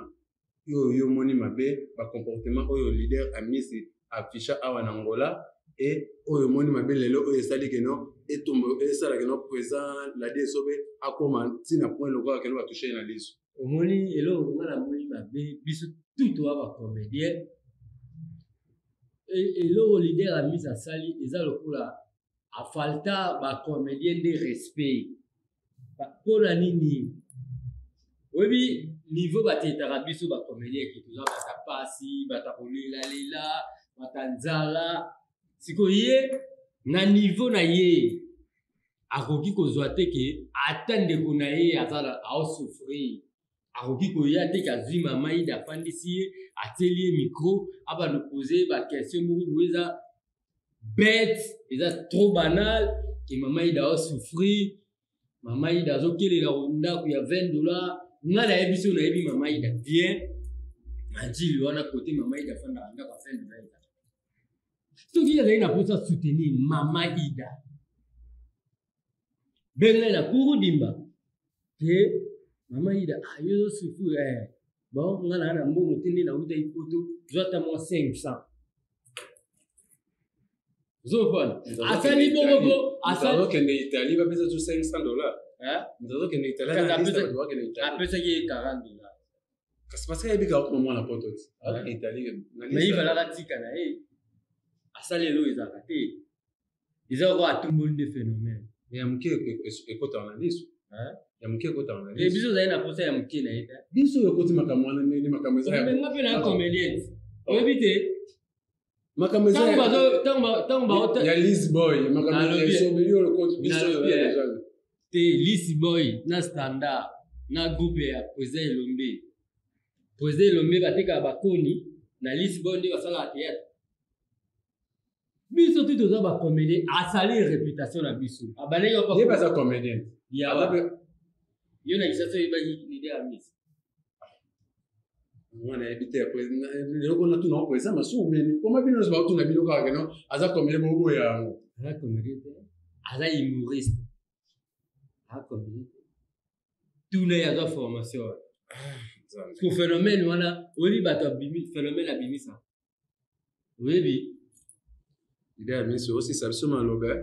oyo yo omoni mabe bacomportement oyo leader amisi afficha awa na angola e oyo omoni mabe lelo oyo esali keno etumba esala keno présent ladi esobe akoma ntina point lokola keno batouche ye na liso omoni eloko nga namoni mabe biso tout toa bacomédien eloko leader amisi asali eza lokola afalta ba comedien nde respect mpo na nini oyebi niveau batetaka biso ba comedien ke toza bata pasi bata kolelalela bata nzala sikoyo ye na niveau na ye akoki kozwa te ke ata ndeko na ye aza aosouffrir. Akoki koya te kazwi mama Ida afandisi ye, atieli ye micro, abanda pose ye ba question moko boye eza bête, eza trop banal, ke mama Ida azo souffrir, mama Ida azokelela ndako ya 20 dollars. Nga nayebi so nayebi mama Ida bien, majili wana kote mama Ida afandaka ndako ya 20 dollars eza. Soki azali na mposa soutenir mama Ida, benga na kurudimba te mama Ida, ah, yo ozosouffrir eh. Bon, nga na mbongo te nde nautaki poto, zwa ata mwa 500. Ozopona asali bongo po azokende Italie, bapesa so 500 dollars. Moto azokende Italie. Apesaki ye 40 dollars. Kasi parce que ayebi kaka koma mwana poto ti azokende Italie. Mais ivalaka tika na ye asali eloko ezalaka te, eza koko atumboli nde phénomène. Ya moke ekotaka na liso, ya moke ekotaka na liso. Biso ozali na posa ya moke na ye te. Biso oyo ekoti makambo wana ndenge makambo eza. Nga mpe na comédien, oyebi te. Makambo eza ya Lisboy, makambo ya esobeli oyo ekoti biso. Te, Lisboy na standard na groupe ya président Elombe. Président Elombe batekaka bakoni na Lisboy nde basalaka théâtre. Biso tu toza bacomédien, asali réputation na biso, abandaki. Ye baza comédien. Yo na kisasa oyebaki leader ya misi? Mwana yebi te eloko natuna oko eza masumu beni koma bino nyonso baotuna bino kaka keno aza comédien, boboya yango. Aza comédien te, aza humoriste. Aza comédien te, tuna ye aza formation wana ko phénomène wana. Oyebi bato abimi phénomène abimisa, oyebi. Ide ya miso osisa biso maloba.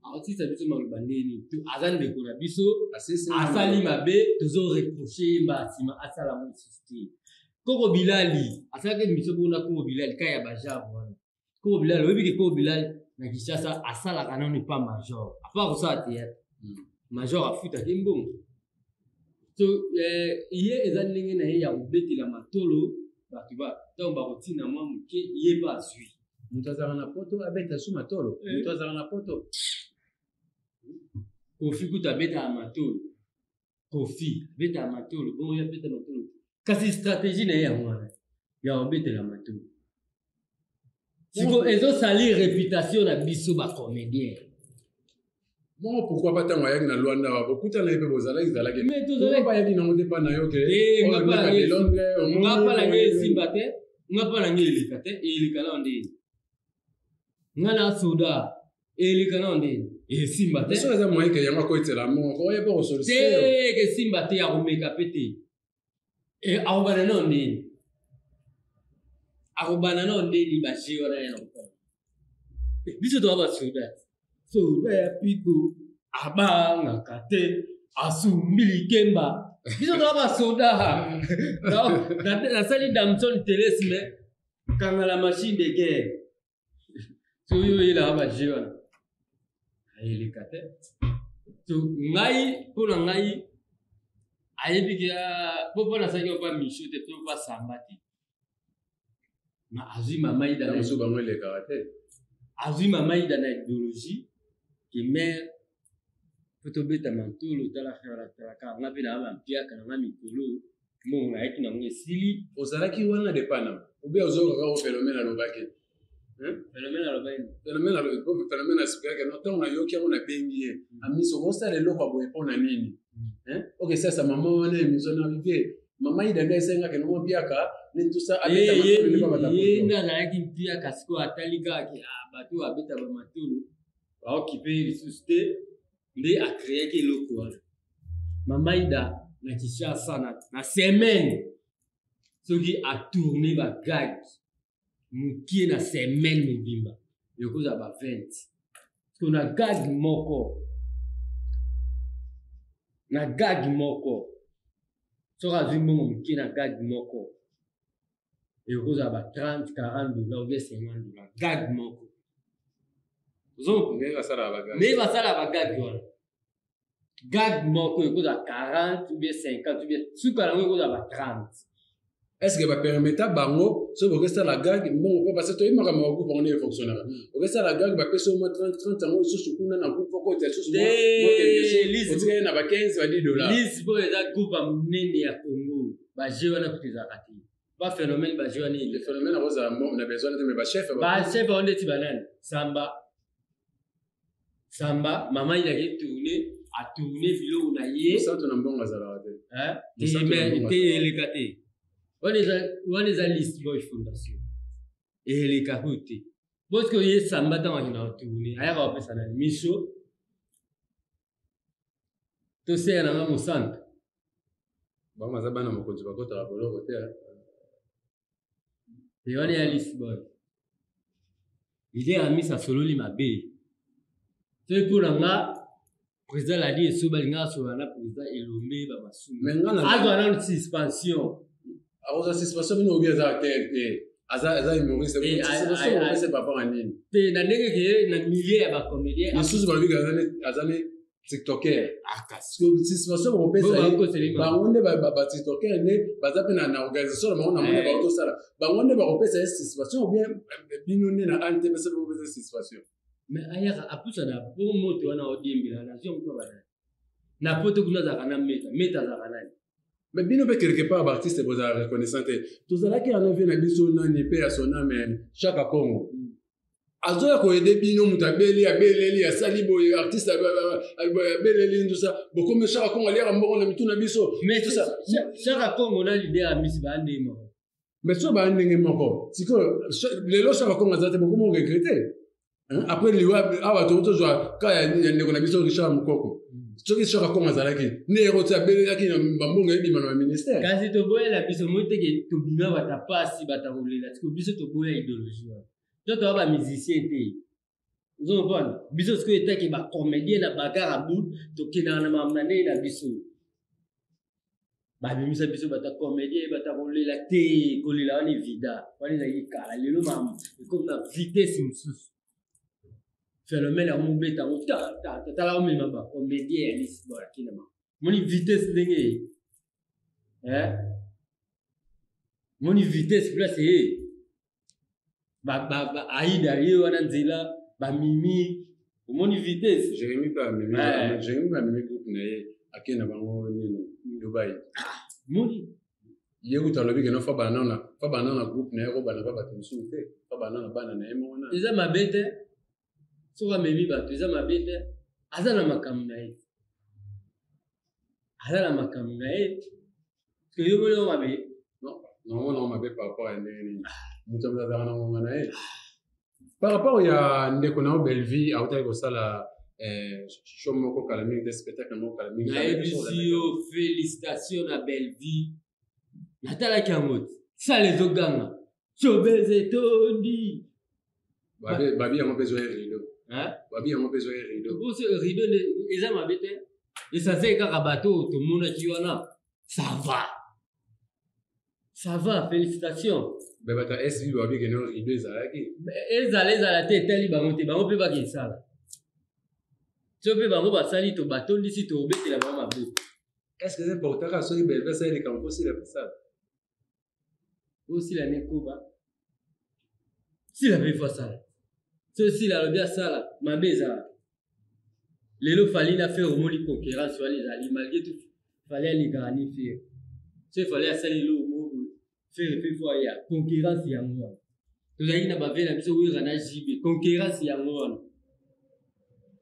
Aosisa biso maloba ndeni? Aza ndeko na biso, asali mabe, tozo reproche ye mbala nsima asala yango lisusu te. Koko Bilali asalaki émission bona Koko Bilali ka ya bajare wana. Koko Bilali, oyebi ke Koko Bilali na Kinshasa asalaka nano epa major, apart kosala théâtre, major afutaki mbongo. So ye eza ndenge na ye ya kobetela matolo bato ba ntango bakotina mwa moke, ye mpe azwi. Moto azalaka na poto abeta su matolo, moto azalaka na poto. Kofi kutu abetaka matolo, Kofi abetaka matolo, bongo ye abeta matolo, kasi stratégie na ye yango wana ya kobetela matolo. Siko ezosali réputation na biso bacomédien. Bongo pourquoi pas ntango ayaki na Lwanda wa bokutana ye mpe bozalaki zalaki bayaki nango te mpa na yo ke? Nga mpa na ngai esimba te, nga mpa na ngai eleka te. Eleka nao ndeni? Nga na soda, eleka nao ndeni? Esimba te. So eza moyen ke yango akoyetela moko oye mpe kosolution. Te, kesimba te, akomeka mpe te. Akobana nao ndeni? Akobana nao ndeni baje wana ya na kopana? Biso toza basoda, soda ya piko abangaka te, asumbi likemba. Biso toza basoda. Nasali Damson Telesme kanga la machine de guerre. Soki oyelaka baje wana ayeleka te. So ngai, mpo na ngai, ayebi ke po mpo nasalaki mpa misio te to mpa samba te, ma azwi mama Ida. Mosusu bango elekaka te. Azwi mama Ida na idéologie ke mare po tobeta mantolo. Tala talaka nga mpe naa bampiaka na nga mikolo, mbongo nayaki nango esili. Ozalaki wana depana obe ozokaka o phénomène alobaki? Phénomène alobaki. Phénomène asipikaki no ntango nayoki yango, nabengi ye amiso okosala eloko ya boye mpo na nini? Ok, sasa mama wana émission na vie mama Ida nde esengaki nongo mpiaka nini tusa. Ye nde azalaki mpiaka. Sikoyo atali kaka bato oyo abeta bamatolo baokipe ye lisusu te, nde acréaki eloko wana. Mama Ida na Kinshasa na semaine soki atourne bagag mokie na semaine mobimba ekozala ba 20. So na gag moko soki azwi mbongo mokie na gag moko ekozala ba 30, 40 dollars ou bien 50 dollars gag moko. Ndenge basalaka bagag wana, gag moko ekozala 40 ou bien 50 ou bien suka yango ekozala ba 30. Est ce que bapermeta bango soki bokesala gag mbongo mpo parce que toyebi makambo ya groupe yango ndenge fonctionnaka? Okesala gag, bapesi yo mwa 30 30 yango lisusu kuna na groupe okota lisusu otikali na ba 15 ba 10 dollars. Lisbo eza groupe ya monene ya Congo. Baje wana kutu ezalaka te, baphénomène baje wana. Le phénomène akozala na besoin te, mais bachef. Bachef yango ndeti banani? Samba, Samba mama ilaki tourne, atourne biloko na ye. Santo na mbongo azalaka te. Te, eleka te. Wana eza List Boy Fondation, eleka kutu te. Boske ye Samba, ntango akendaka tourne, ayaka kopesa nani miso toseya nanga mosantu. Bango baza bana mokonzi, bakotaka boloko te. Te, wana ya List Boy. Leader Amisi asololi mabe. Soki mpo na nga, président Ladi Esobe alingaka asolola na président Elombe Bamasumu, azwa nano suspension. Akozwa suspension bino obi aza acteur te, aza humoriste. Suspension opesa par rapport à nini? Te, na ndenge ke na milieu ya bacomédien. Misusu balobi aza ne tiktoker. Suspension bakopesa ye, bango nde batiktoker nde baza mpe na organisation na bango na mone bango tosala, bango nde bakopesa ye suspension ou bien bino nde na antpc bakopesa suspension? Mais ayaka apusana po moto wana odiembela nazwi yango mpo banani na poto kuna azalaka na meta meta azalaka nani. Mais bino mpe quelque part baartiste bozala reconnaissant te. Tozalaki yana vie na biso nani mpe ya soname Chaka Congo azoya koyede bino, moto abeli, abeleli, asali boye, artiste abeleli ndusa, bokomi Chaka Congo aliaka mbongo na mitu na biso. Mais Chaka Congo na leader ya misi baa ndenge moko. Mais so baa ndenge moko, sikoyo lelo Chaka Congo aza te, bokomi oregrete après liwa. Awa tozwa ka ya ndeko na biso Richard Mokoko. Soki Chaka Congo azalaki nde yeko ti abelelaki na bambongo ebima na baministère. Kasi toboyela biso moi teke tobima bata pasi, bata kolela. Siko biso toboya idéologie wana. To toya bamusicien te, ozomopana biso sikoyo etake bacomédien na bagare ya boule, tokendaka na makambo na ndenge na biso. Babimisa biso bata comédien, bata kolela te. Kolela wana evida, wana ezalaki kala. Lelo makambo ekomi na vitesse mosusu. Phénomène yango mobeta yango tala, omema bacomédien ya lisibol akinama. Moni vitesse ndenge ye, moni vitesse place ye aida ye wana nzela bamimi, omoni vitesse. Jérémi mpe amemi, Jérémi mpe amemi groupe na ye, ake na bango nini, Dubai. Moni. Ye kutu alobi keno fa bana na groupe na ye, kobana pa bato mosusu te, fa bana na bana na ye moko na. Eza mabe te soki amemi bato, eza mabe te. Aza na makambo na ye, aza na makambo na ye. Ke yo moni yango mabe? Naomona yango mabe par rapport ya ndenge nini? Moto azalaka na ngonga na ye. Par rapport ya ndeko na yo Bellevie, autaki kosala show moko kala mingi te, spectacle moko kala mingi. Nayebisi yo, félicitation na Bellevie. Natalaki yango te, sala ezoganga, showbuzz etondi. Babi yango mpe ezwa ye rideau, babi yango mpe ezwa ye rideau. Rideau eza mabe te, essentiel kaka bato oyo tomonaki wana. Ça va, ça va, félicitations. Me bato ya sb babi keno rideau ezalaki. Ezala, ezala te, etali bango te. Bango mpe bakesala so mpe bango basali to batondisi, tobetela bango maboko. Est ce que eza important kaka soki Bellevie asali likambo mpo sila pesala? Osila ne koba sila mpe fo asala. So sila alobi asala mabe, ezala lelo Fally na Ferre, omoni concurrence wana ezali. Malgré tout, Fally alingaka ni Ferre. So Fally asali eloko moko boye, Ferre mpe fo aya. Concurrence yango wana. Tozalaki na bave na biso Wera na JB, concurrence yango wana.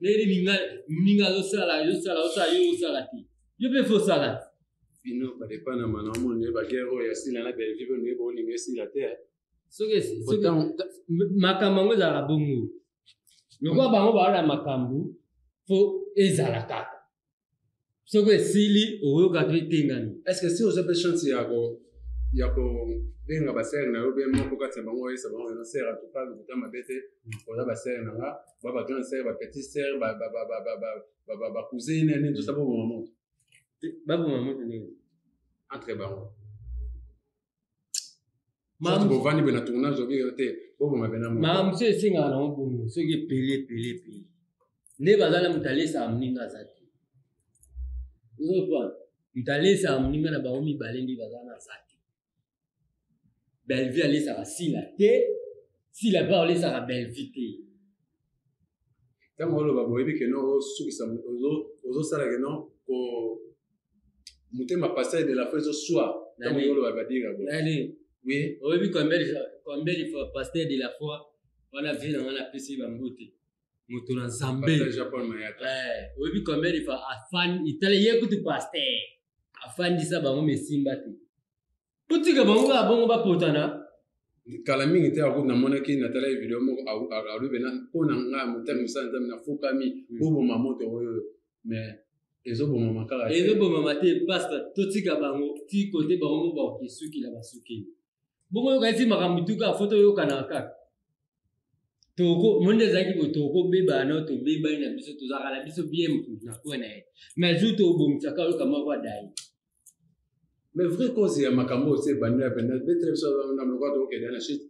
Ndenge nini moninga azosala, azosala, osala, yo osala te, yo mpe fo osala te. Bino badepa na mana, omona baguerre oyo ya Sila na Bellevie, mpe noyeba olinga esila te. Soki makambo yango ezalaka bongo, lokola bango baola makambo, fo ezala kaka. Soki esili, okoyoka to etengami. Est ce que si oza mpe chance ya kobenga basere na yo be moko kati na bango, oyesa bango eno sere, en tout cas lokuta mabe te, oza basere na nga, ba bagrande sere, bapetit sere, bacousin na nini, tosa boboma moto? Baboma moto ndenge? Entre bango bovandi boye na tournage, obi te boboma pena. Makambo mosusu esengaka nango bongo. Soki epeli, epeli, epeli nde baza na moto alesaka moninga aza te. Ozopana moto alesaka moninga na bango mibale nde baza na aza te. Bellevue alesaka Sila te, Sila mpe alesaka Bellevue te. Ntango oloba boyebi ke no osukisa ozosala ke no ko motema pasteur de la foi ezoswa ntango oloba badira boye. Nani? Oui. Oyebi combien combien de fois pasteur de la foi wana vie na nga napesi bambote moto na Nzambe. Eh, oyebi combien de fois afandi itala ye kutu pasteur afandisa bango mesimba te. Botika bango kaka bongo bapotana. Kala mingi te akuti namonaki natalaki video moko alobi pena mpo na ngai motami mosala nzambe nafukami hmm. boboma moto oyo mais ezobomama kaka ezobomama te pasta totika bango ti kote bango mo bakokesukila basukeli bongo yoka esi makambo tuka fo toyokanaka kaka toko monde ezalaki boye tokobebana nao tobebani na biso tozalaka na biso bien motu na coin na ye mais jour tobongisaka oyoka moko adaye Mais vraie cause ya makambo oyo se ebandi na penda betela biso na lokola tokokende na shit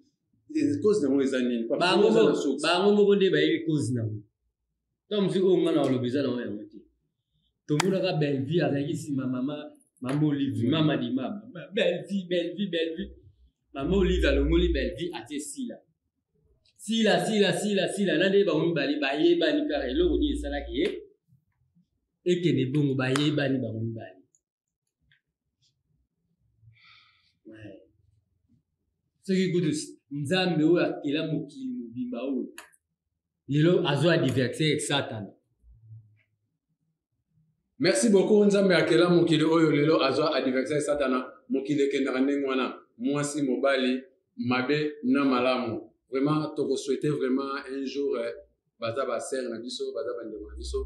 cause nango eza nini bango moko nde bayebi cause nango ntango mosusu oyo nga na oloba eza nango yango te tomonaka bellevie azalaki nsima mama mama olive mama dimama bellevie bellevie bellevie mama olive alongoli bellevie atie sila sila sila sila sila na nde bango mibale bayebani kaka eloko nini esalaki ye ekende bongo bayebani bango mibale soki kutu nzambe oyo akela mokili mobimba oyo lelo azwa adversaire satana merci beaucoup nzambe akela mokili oyo lelo azwa adversaire satana mokili ekendaka ndenge wana mwasi mobali mabe na malamu vraiment tokosouhaite vraiment un jour eh, baza ba sœur na biso baza bandeko na biso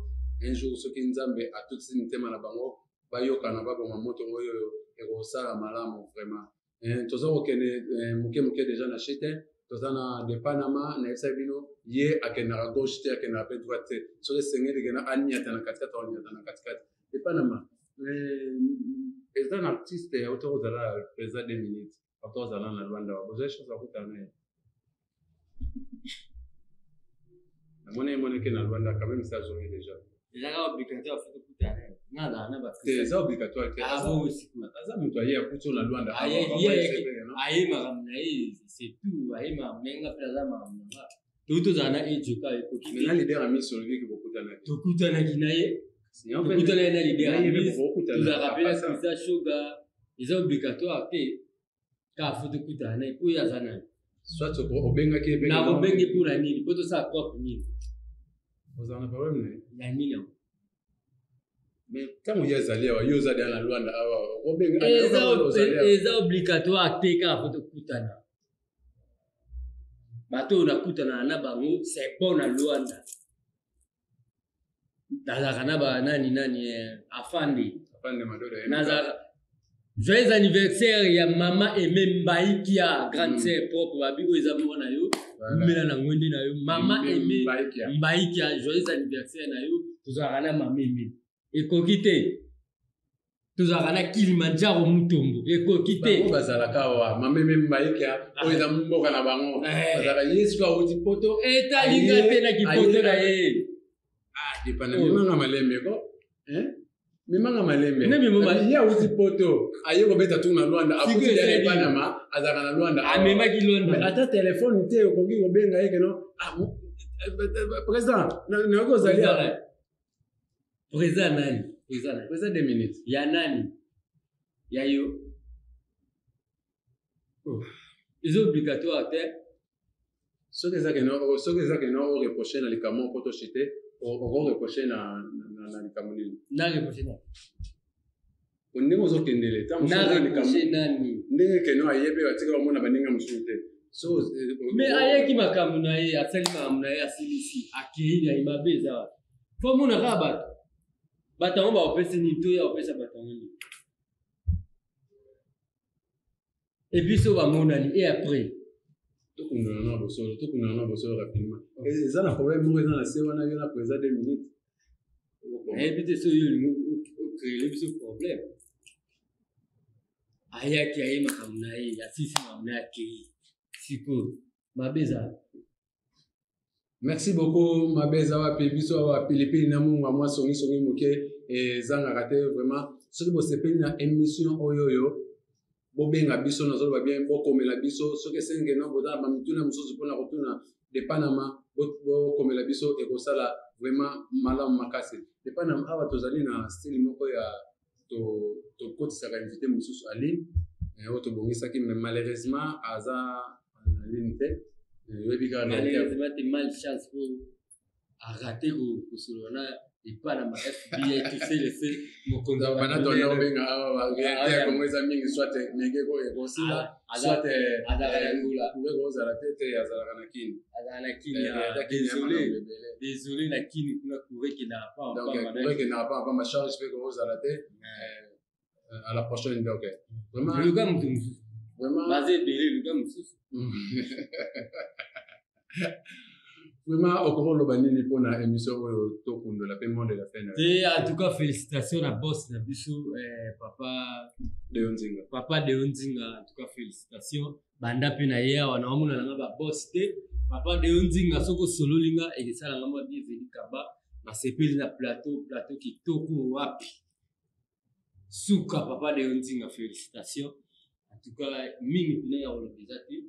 un jour soki nzambe atutisi mitema na bango bayokana baboma moto oyo ekosala malamu vraiment eh, toza kokende eh, moke moke deja na chute toza na de panama nayebisaki bino ye akendaka gauche te akendaka mpe droite te soki esengeli kena aniata na katikati aniata na katikati de panama eh, eza na artiste auta kozala président 2 minutes auta kozala na lwanda bozali chance akutana na ye namoni emonaki na Luanda quand même ça azongi déjà ezalaka obligatoire faut tokutana nga azala na ba te eza obligatoire te ah bongo sikoyo aza moto aye akuti na Luanda aye aye makambo na ye c'est tout aye makambo na ye nga mpe aza makambo na nga toki tozala na ejoka ekoki te na leader ya miso olobi ke bokutanaki tokutanaki na ye tokutanaki na leader ya miso tozalaka mpe na Christian Shoga eza obligatoire te kaka fo tokutana naye mpo ye aza nani soit obengaki ye nakobenge mpo na nini mpo tosala cope nini ozala na problème na ye ya nini yango mais ntango ye azali awa yo oza deya na lwanda awa okobenga eza obligatoire te kaka fo tokutana bato oyo nakutanaka na bango c'est bon na lwanda nazalaka na ba nani nani eh, afande afande madoda nazalaka joyeux anniversaire ya mama aime mbaikia grande mm. sœur propre babi oyo eza mwana yo umela na ngwende na yo mama aime mbaikia joyeux anniversaire na yo tozalaka na mama aime ekoki te tozalaka na kilimanjaro mutombo ekoki te bango bazalaka awa mameme mbaika oyo eza mboka na bango eh. bazalaka ye soki awuti poto etalinga te na kipoto na ye ah, depana oh. mimanga malembe ko mimanga malembe ye awuti poto aye kobeta tour na lwanda akuti ya panama azalaka na lwanda amemaki lwanda ata telefone te okoki kobenga ye keno ah, eh, eh, président nayoki ozali Président nani? Président nani? Président deux minutes. Ya nani? Ya yo. Oh. Eza obligatoire te. Soki eza keno soki eza keno o reprocher na likambo moko to chite oko reprocher na na likambo nini? Na reprocher na. Ndenge ozokendele ntango na reprocher nani? Ndenge keno aye mpe batika bamona baninga mosusu te. So euh, mais ayeki makambo na ye asali makambo na ye asilisi akei na ye mabe eza wapi? Fo mona kaka bato. Bato yango bakopesi nini to ye akopesa bato yango nini? Et puis so bamonani et après tokundana na bosolo tokundana na bosolo rapidement eza na problème moko eza na se wana yo na président 2 minutes nayebi te soki yo olingi ocrele biso problème ayaki aye makambo na ye asisi makambo na ye akei sikoyo mabe ezala Merci beaucoup mabe eza wapi biso awa pilipili na mungwa mwa songisongi moke ezangaka te vraiment soki bosepeli na émission oyo oyo. Bobenga biso, nazoloba bien, bokomela biso soki esenge no boza na bamituna mosusu mpona kotuna de Panama, bokomela biso, ekosala vraiment malamu makasi. De Panama, awa tozali na style moko ya tokotisaka invité mosusu en ligne oyo tobongisaki, mais malheureusement aza en ligne te. Oyebi kaka malheureusement te, malchance po arate kosolola na epa na ma FBI toselese mokonzi. Bana tonda obenga awa, réalité ya Congo eza mingi, soit ndenge ekosila, soit azalaka na Angola. Courant ekozala te. Te, azalaka na Kini. Azalaka na Kini. Désolé, désolé, na Kini kuna courant ekendaka. Donc courant ekendaka pa pamba, charge mpe ekozala te. À la prochaine. Donc vraiment, luka motu mosusu. Vraiment. Baza ebele, luka mosusu. Vraiment, okoki oloba nini mpona émission oyo tokundola mpe monde de la fin? Te, en tout cas félicitation na boss na biso, papa Deo Nzinga. Papa Deo Nzinga, en tout cas félicitation. Banda mpe na ye awa naomona nanga baboss te. Papa Deo Nzinga, soki osololi nga, ekesalanga mwa bienvenu kaba. Nasepeli na plateau, plateau kitoko wapi suka. Papa Deo Nzinga, félicitation. En tout cas mingi mpena ya koloba eza te.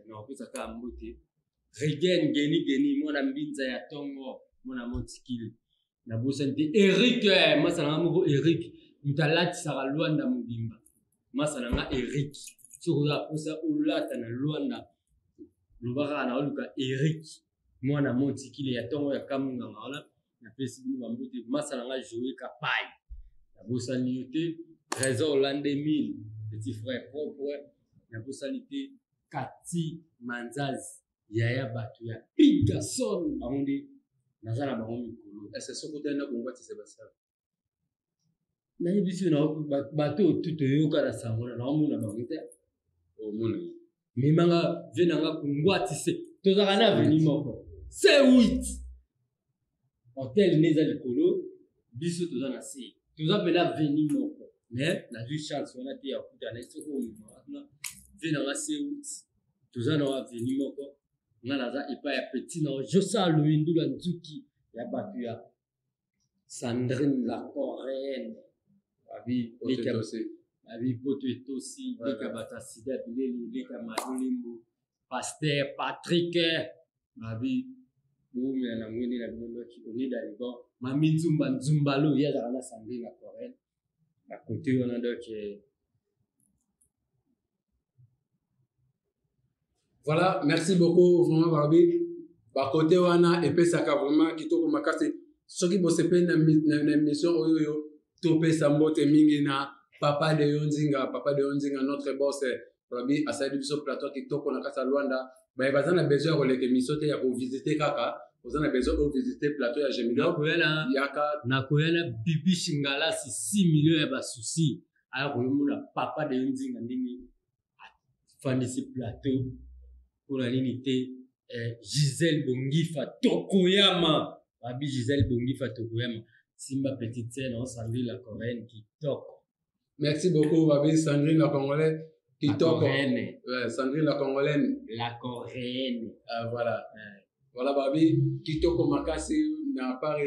Nakopesa kaka mbote Regen Geni Geni, mwana mbinza ya ntongo, mwana Montikili. Nabosani te Erik, masa nanga moko Erik, moto alatisaka Lwanda mobimba. Masa nanga Erik, soki oza mposa olata na Lwanda, loba kaka na oluka Erik, mwana Montikili ya ntongo ya Kamunganga wana. Napesi bino bambote. Masa nanga Joe Kapai, nabosani yo te. Trésor Landemile, petit frère propre. Nabosani te Kati Manzazi, yaya bato ya Pigason, bango nde naza na bango mikolo. Ese soki otali na Kongo ati Sebastien? Nayebi biso na bato oyo tu toyoka na sango na naomona bango te. Omona. Memanga vie nanga Kungwati se tozalaka na aveni moko C8, hotel nde eza likolo, biso toza na se, toza mpena aveni moko. Mais nazwi chance wana te ya kokutana. Soki omemaka kuna vie nanga C8, toza na aveni moko. Nga naza epai ya petit na Josa Loyindula Nzuki ya bato ya Sandrine la Coréenne. Babi babi poto etosi leka bato ya sida bileli leka Madolimbo, Pasteur Patrick, babi boumela na ngwende na bino ndoki oni daliban mami Nzumba Nzumbalo, ye azalaka na Sandrine la Coréenne na kote wana. Donc Voilà, merci beaucoup vraiment. Balobi bakote wana epesaka vraiment kitoko makasi. Soki bosepeli na émission oyo oyo, topesa mbote mingi na papa Deo Nzinga, papa Deo Nzinga, notre boss. Balobi asali biso plateau kitoko na kati ya Lwanda. Baye baza na besoin ya koleka émission te, ya kovisite kaka, oza na besoin ovisite plateau ya Gemidor, yaka. Nakoya na Bibi Shingalasi, 6 millions ya basusi, aya koyomona papa Deo Nzinga ndenge afandisi plateau. Mpona nini te? Gisele Bongifa Tokoyama, babi Gisele Bongifa Tokoyama, simba petite scène en Sandrine la Coréenne kitoko. Merci beaucoup. Babi Sandrine la Congolais kitoko. Coréenne. Ouais, Sandrine la Congolaine. La Coréenne. Ah, voilà, ouais. Voilà, babi kitoko makasi na part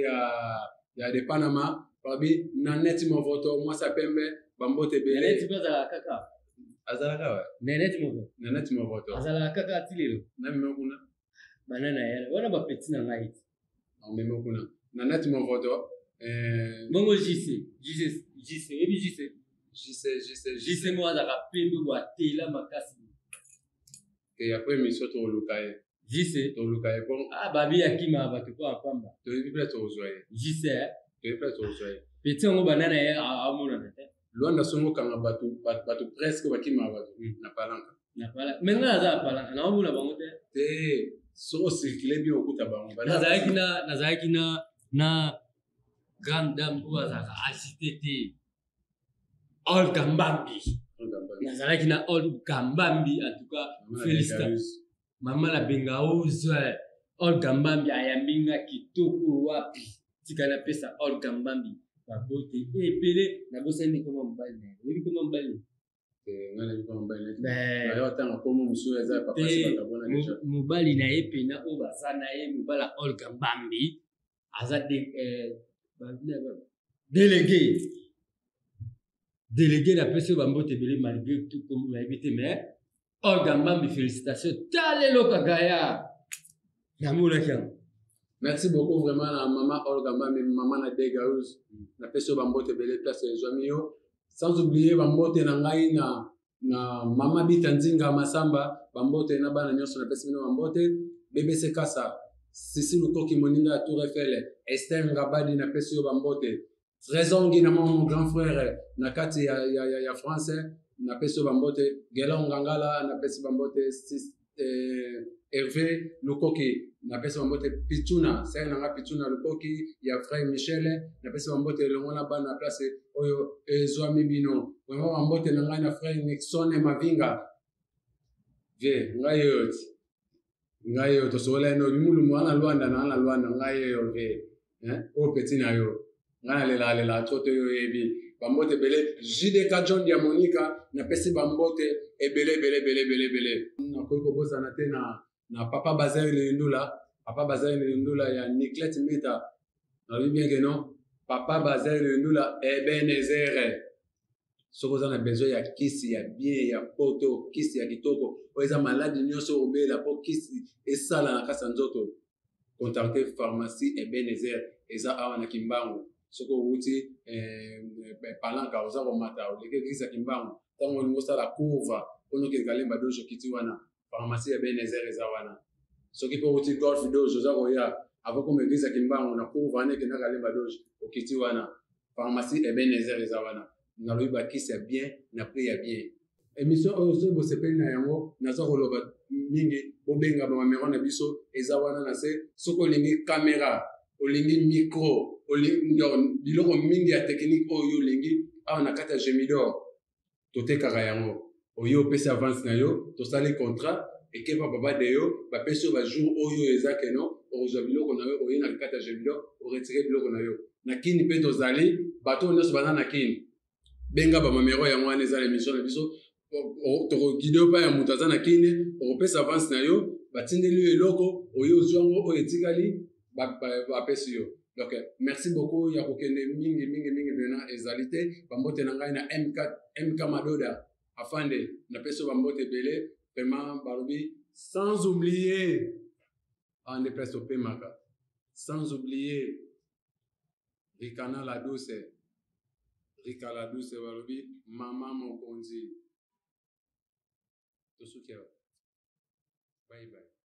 ya de Panama. Babi Nanette Movoto, mwasi ya pembe, bambote ebele. Nanette mpe azalaka kaka? Azalaka wa. Nanette Movoto. Nanette Movoto. Azalaka kaka ti lelo? Namema kuna. Bana na ye wana, bapeti na ngai ti. Omema kuna Nanette Movoto. Bongo JC, JC, JC, oyebi JC? JC, JC. JC mo azalaka pembe bo, atela makasi. Te, après émission tokoluka ye. JC. Toluka ye bon. Ah, babi akima bato mpo apamba. Toyebi mpe tokozwa ye. JC. Toyebi mpe tokozwa ye. Petit yango, banda na ye amonana te. Lwanda songo okanga bato, bato presque bakimaka bato na palanka. Na palanka, mais ngai naza na palanka, naomona bango te. Te, soki ocircule bien, okuta bango. Nazalaki na grande dame oyo azalaka agité te, Olga Mbambi. Nazalaki na Olga Mbambi, en tout cas félicita mama na Bengaoze. Olga Mbambi ayambi nga kitoko wapi. Tika napesa Olga Mbambi babote ebele. Nabosani koma mobali na ye. Oyebi koma mobali? Mobali na ye pena oyo baza na ye, mobali ya Olga Mbambi aza délégué. Délégué napesi yo bambote ebele malgré tout kombo nayebi te mais Olga Mbambi félicitation tala eloko ya gaillard namonaki yango. Merci beaucoup vraiment na mama Olga Mbambi, mama na Degaus. Napesi yo bambote ebele place ezwami yo. Sans oublier bambote na ngai na na mama Bita Nzinga Masamba, bambote na bana nyonso napesi bino bambote. BBC Kasa, Sisi Lukoki moninga ya Tour Eiffel, Esther Ngabadi napesi yo bambote. Trésor Ngina mon grand frère na kati ya, ya, ya, ya France napesi yo bambote. Gelon Ngangala napesi bambote. Sis, eh, Hervé Lukoki napesi bambote. Pichuna sere na nga Pichuna Lukoki ya frère Michel napesi bambote elongo na bana place oyo ezwami bino. Vraiment bambote na ngai na frère Nixon Mavinga. Vie ngai oyo ti ngai oyo tosokola ye nobi mulumu wana Luanda na wana Luanda ngai oyo vie hein oyo petit na yo ngai nalelaka lelaka trop te yo oyebi bambote ebele JDK John Diamonica napesi bambote ebele ebele ebele ebele ebele nakoki kobosana te na na papa Bazali Lindula papa Bazali Lindula ya Niclette Meta nalobi bien que non papa Bazali Lindula Ebenezer soki oza na besoin ya kisi ya bien ya poto kisi ya kitoko oyo eza maladi nyonso obela mpo kisi esala na kati ya nzoto contacte pharmacie Ebenezer eza awa na Kimbangu soki owuti eh, eh, palanka oza komata oleki eglise ya Kimbangu ntango olingi osala courva mpona okende Kalemba dojo okiti wana pharmacie Ebenezer eza wana soki mpe owuti golf dojo oza koya avant koma eglise ya Kimbangu na courva wana ekenda Kalemba dojo okiti wana pharmacie Ebenezer eza wana nalobi bakisi ya bien na prix ya bien Emission oyo soki bosepeli na yango naza koloba mingi bobenga ba mamero na biso eza wana na se soki olingi camera olingi micro olingi biloko mingi ya technique oyo olingi awa na kati ya Gemidor totekaka yango oye opesi avance na yo tosali contrat ekepa papa deyo bapesi yo bajour oyo eza keno okozwa biloko na yo oye na kati ya Gemidor oretire biloko na yo na kini mpe tozali bato oyo nyonso baza na kini benga ba mamero yango wana eza na émission na biso tokogide yo mpa ya moto aza na kine okopesa avance na yo batindeli yo eloko oye ozwi yango oyo etikali bapesi yo donc merci beaucoup ya kokende mingi mingi mingi mpena ezali te bambote na ngai na mk, MK madoda afande napesi yo bambote ebele vraiment balobi sans oublier awa nde place topemaka sans oublier Rikana la douce Rika la douce balobi mama mokonzi tosuki awa bye bye.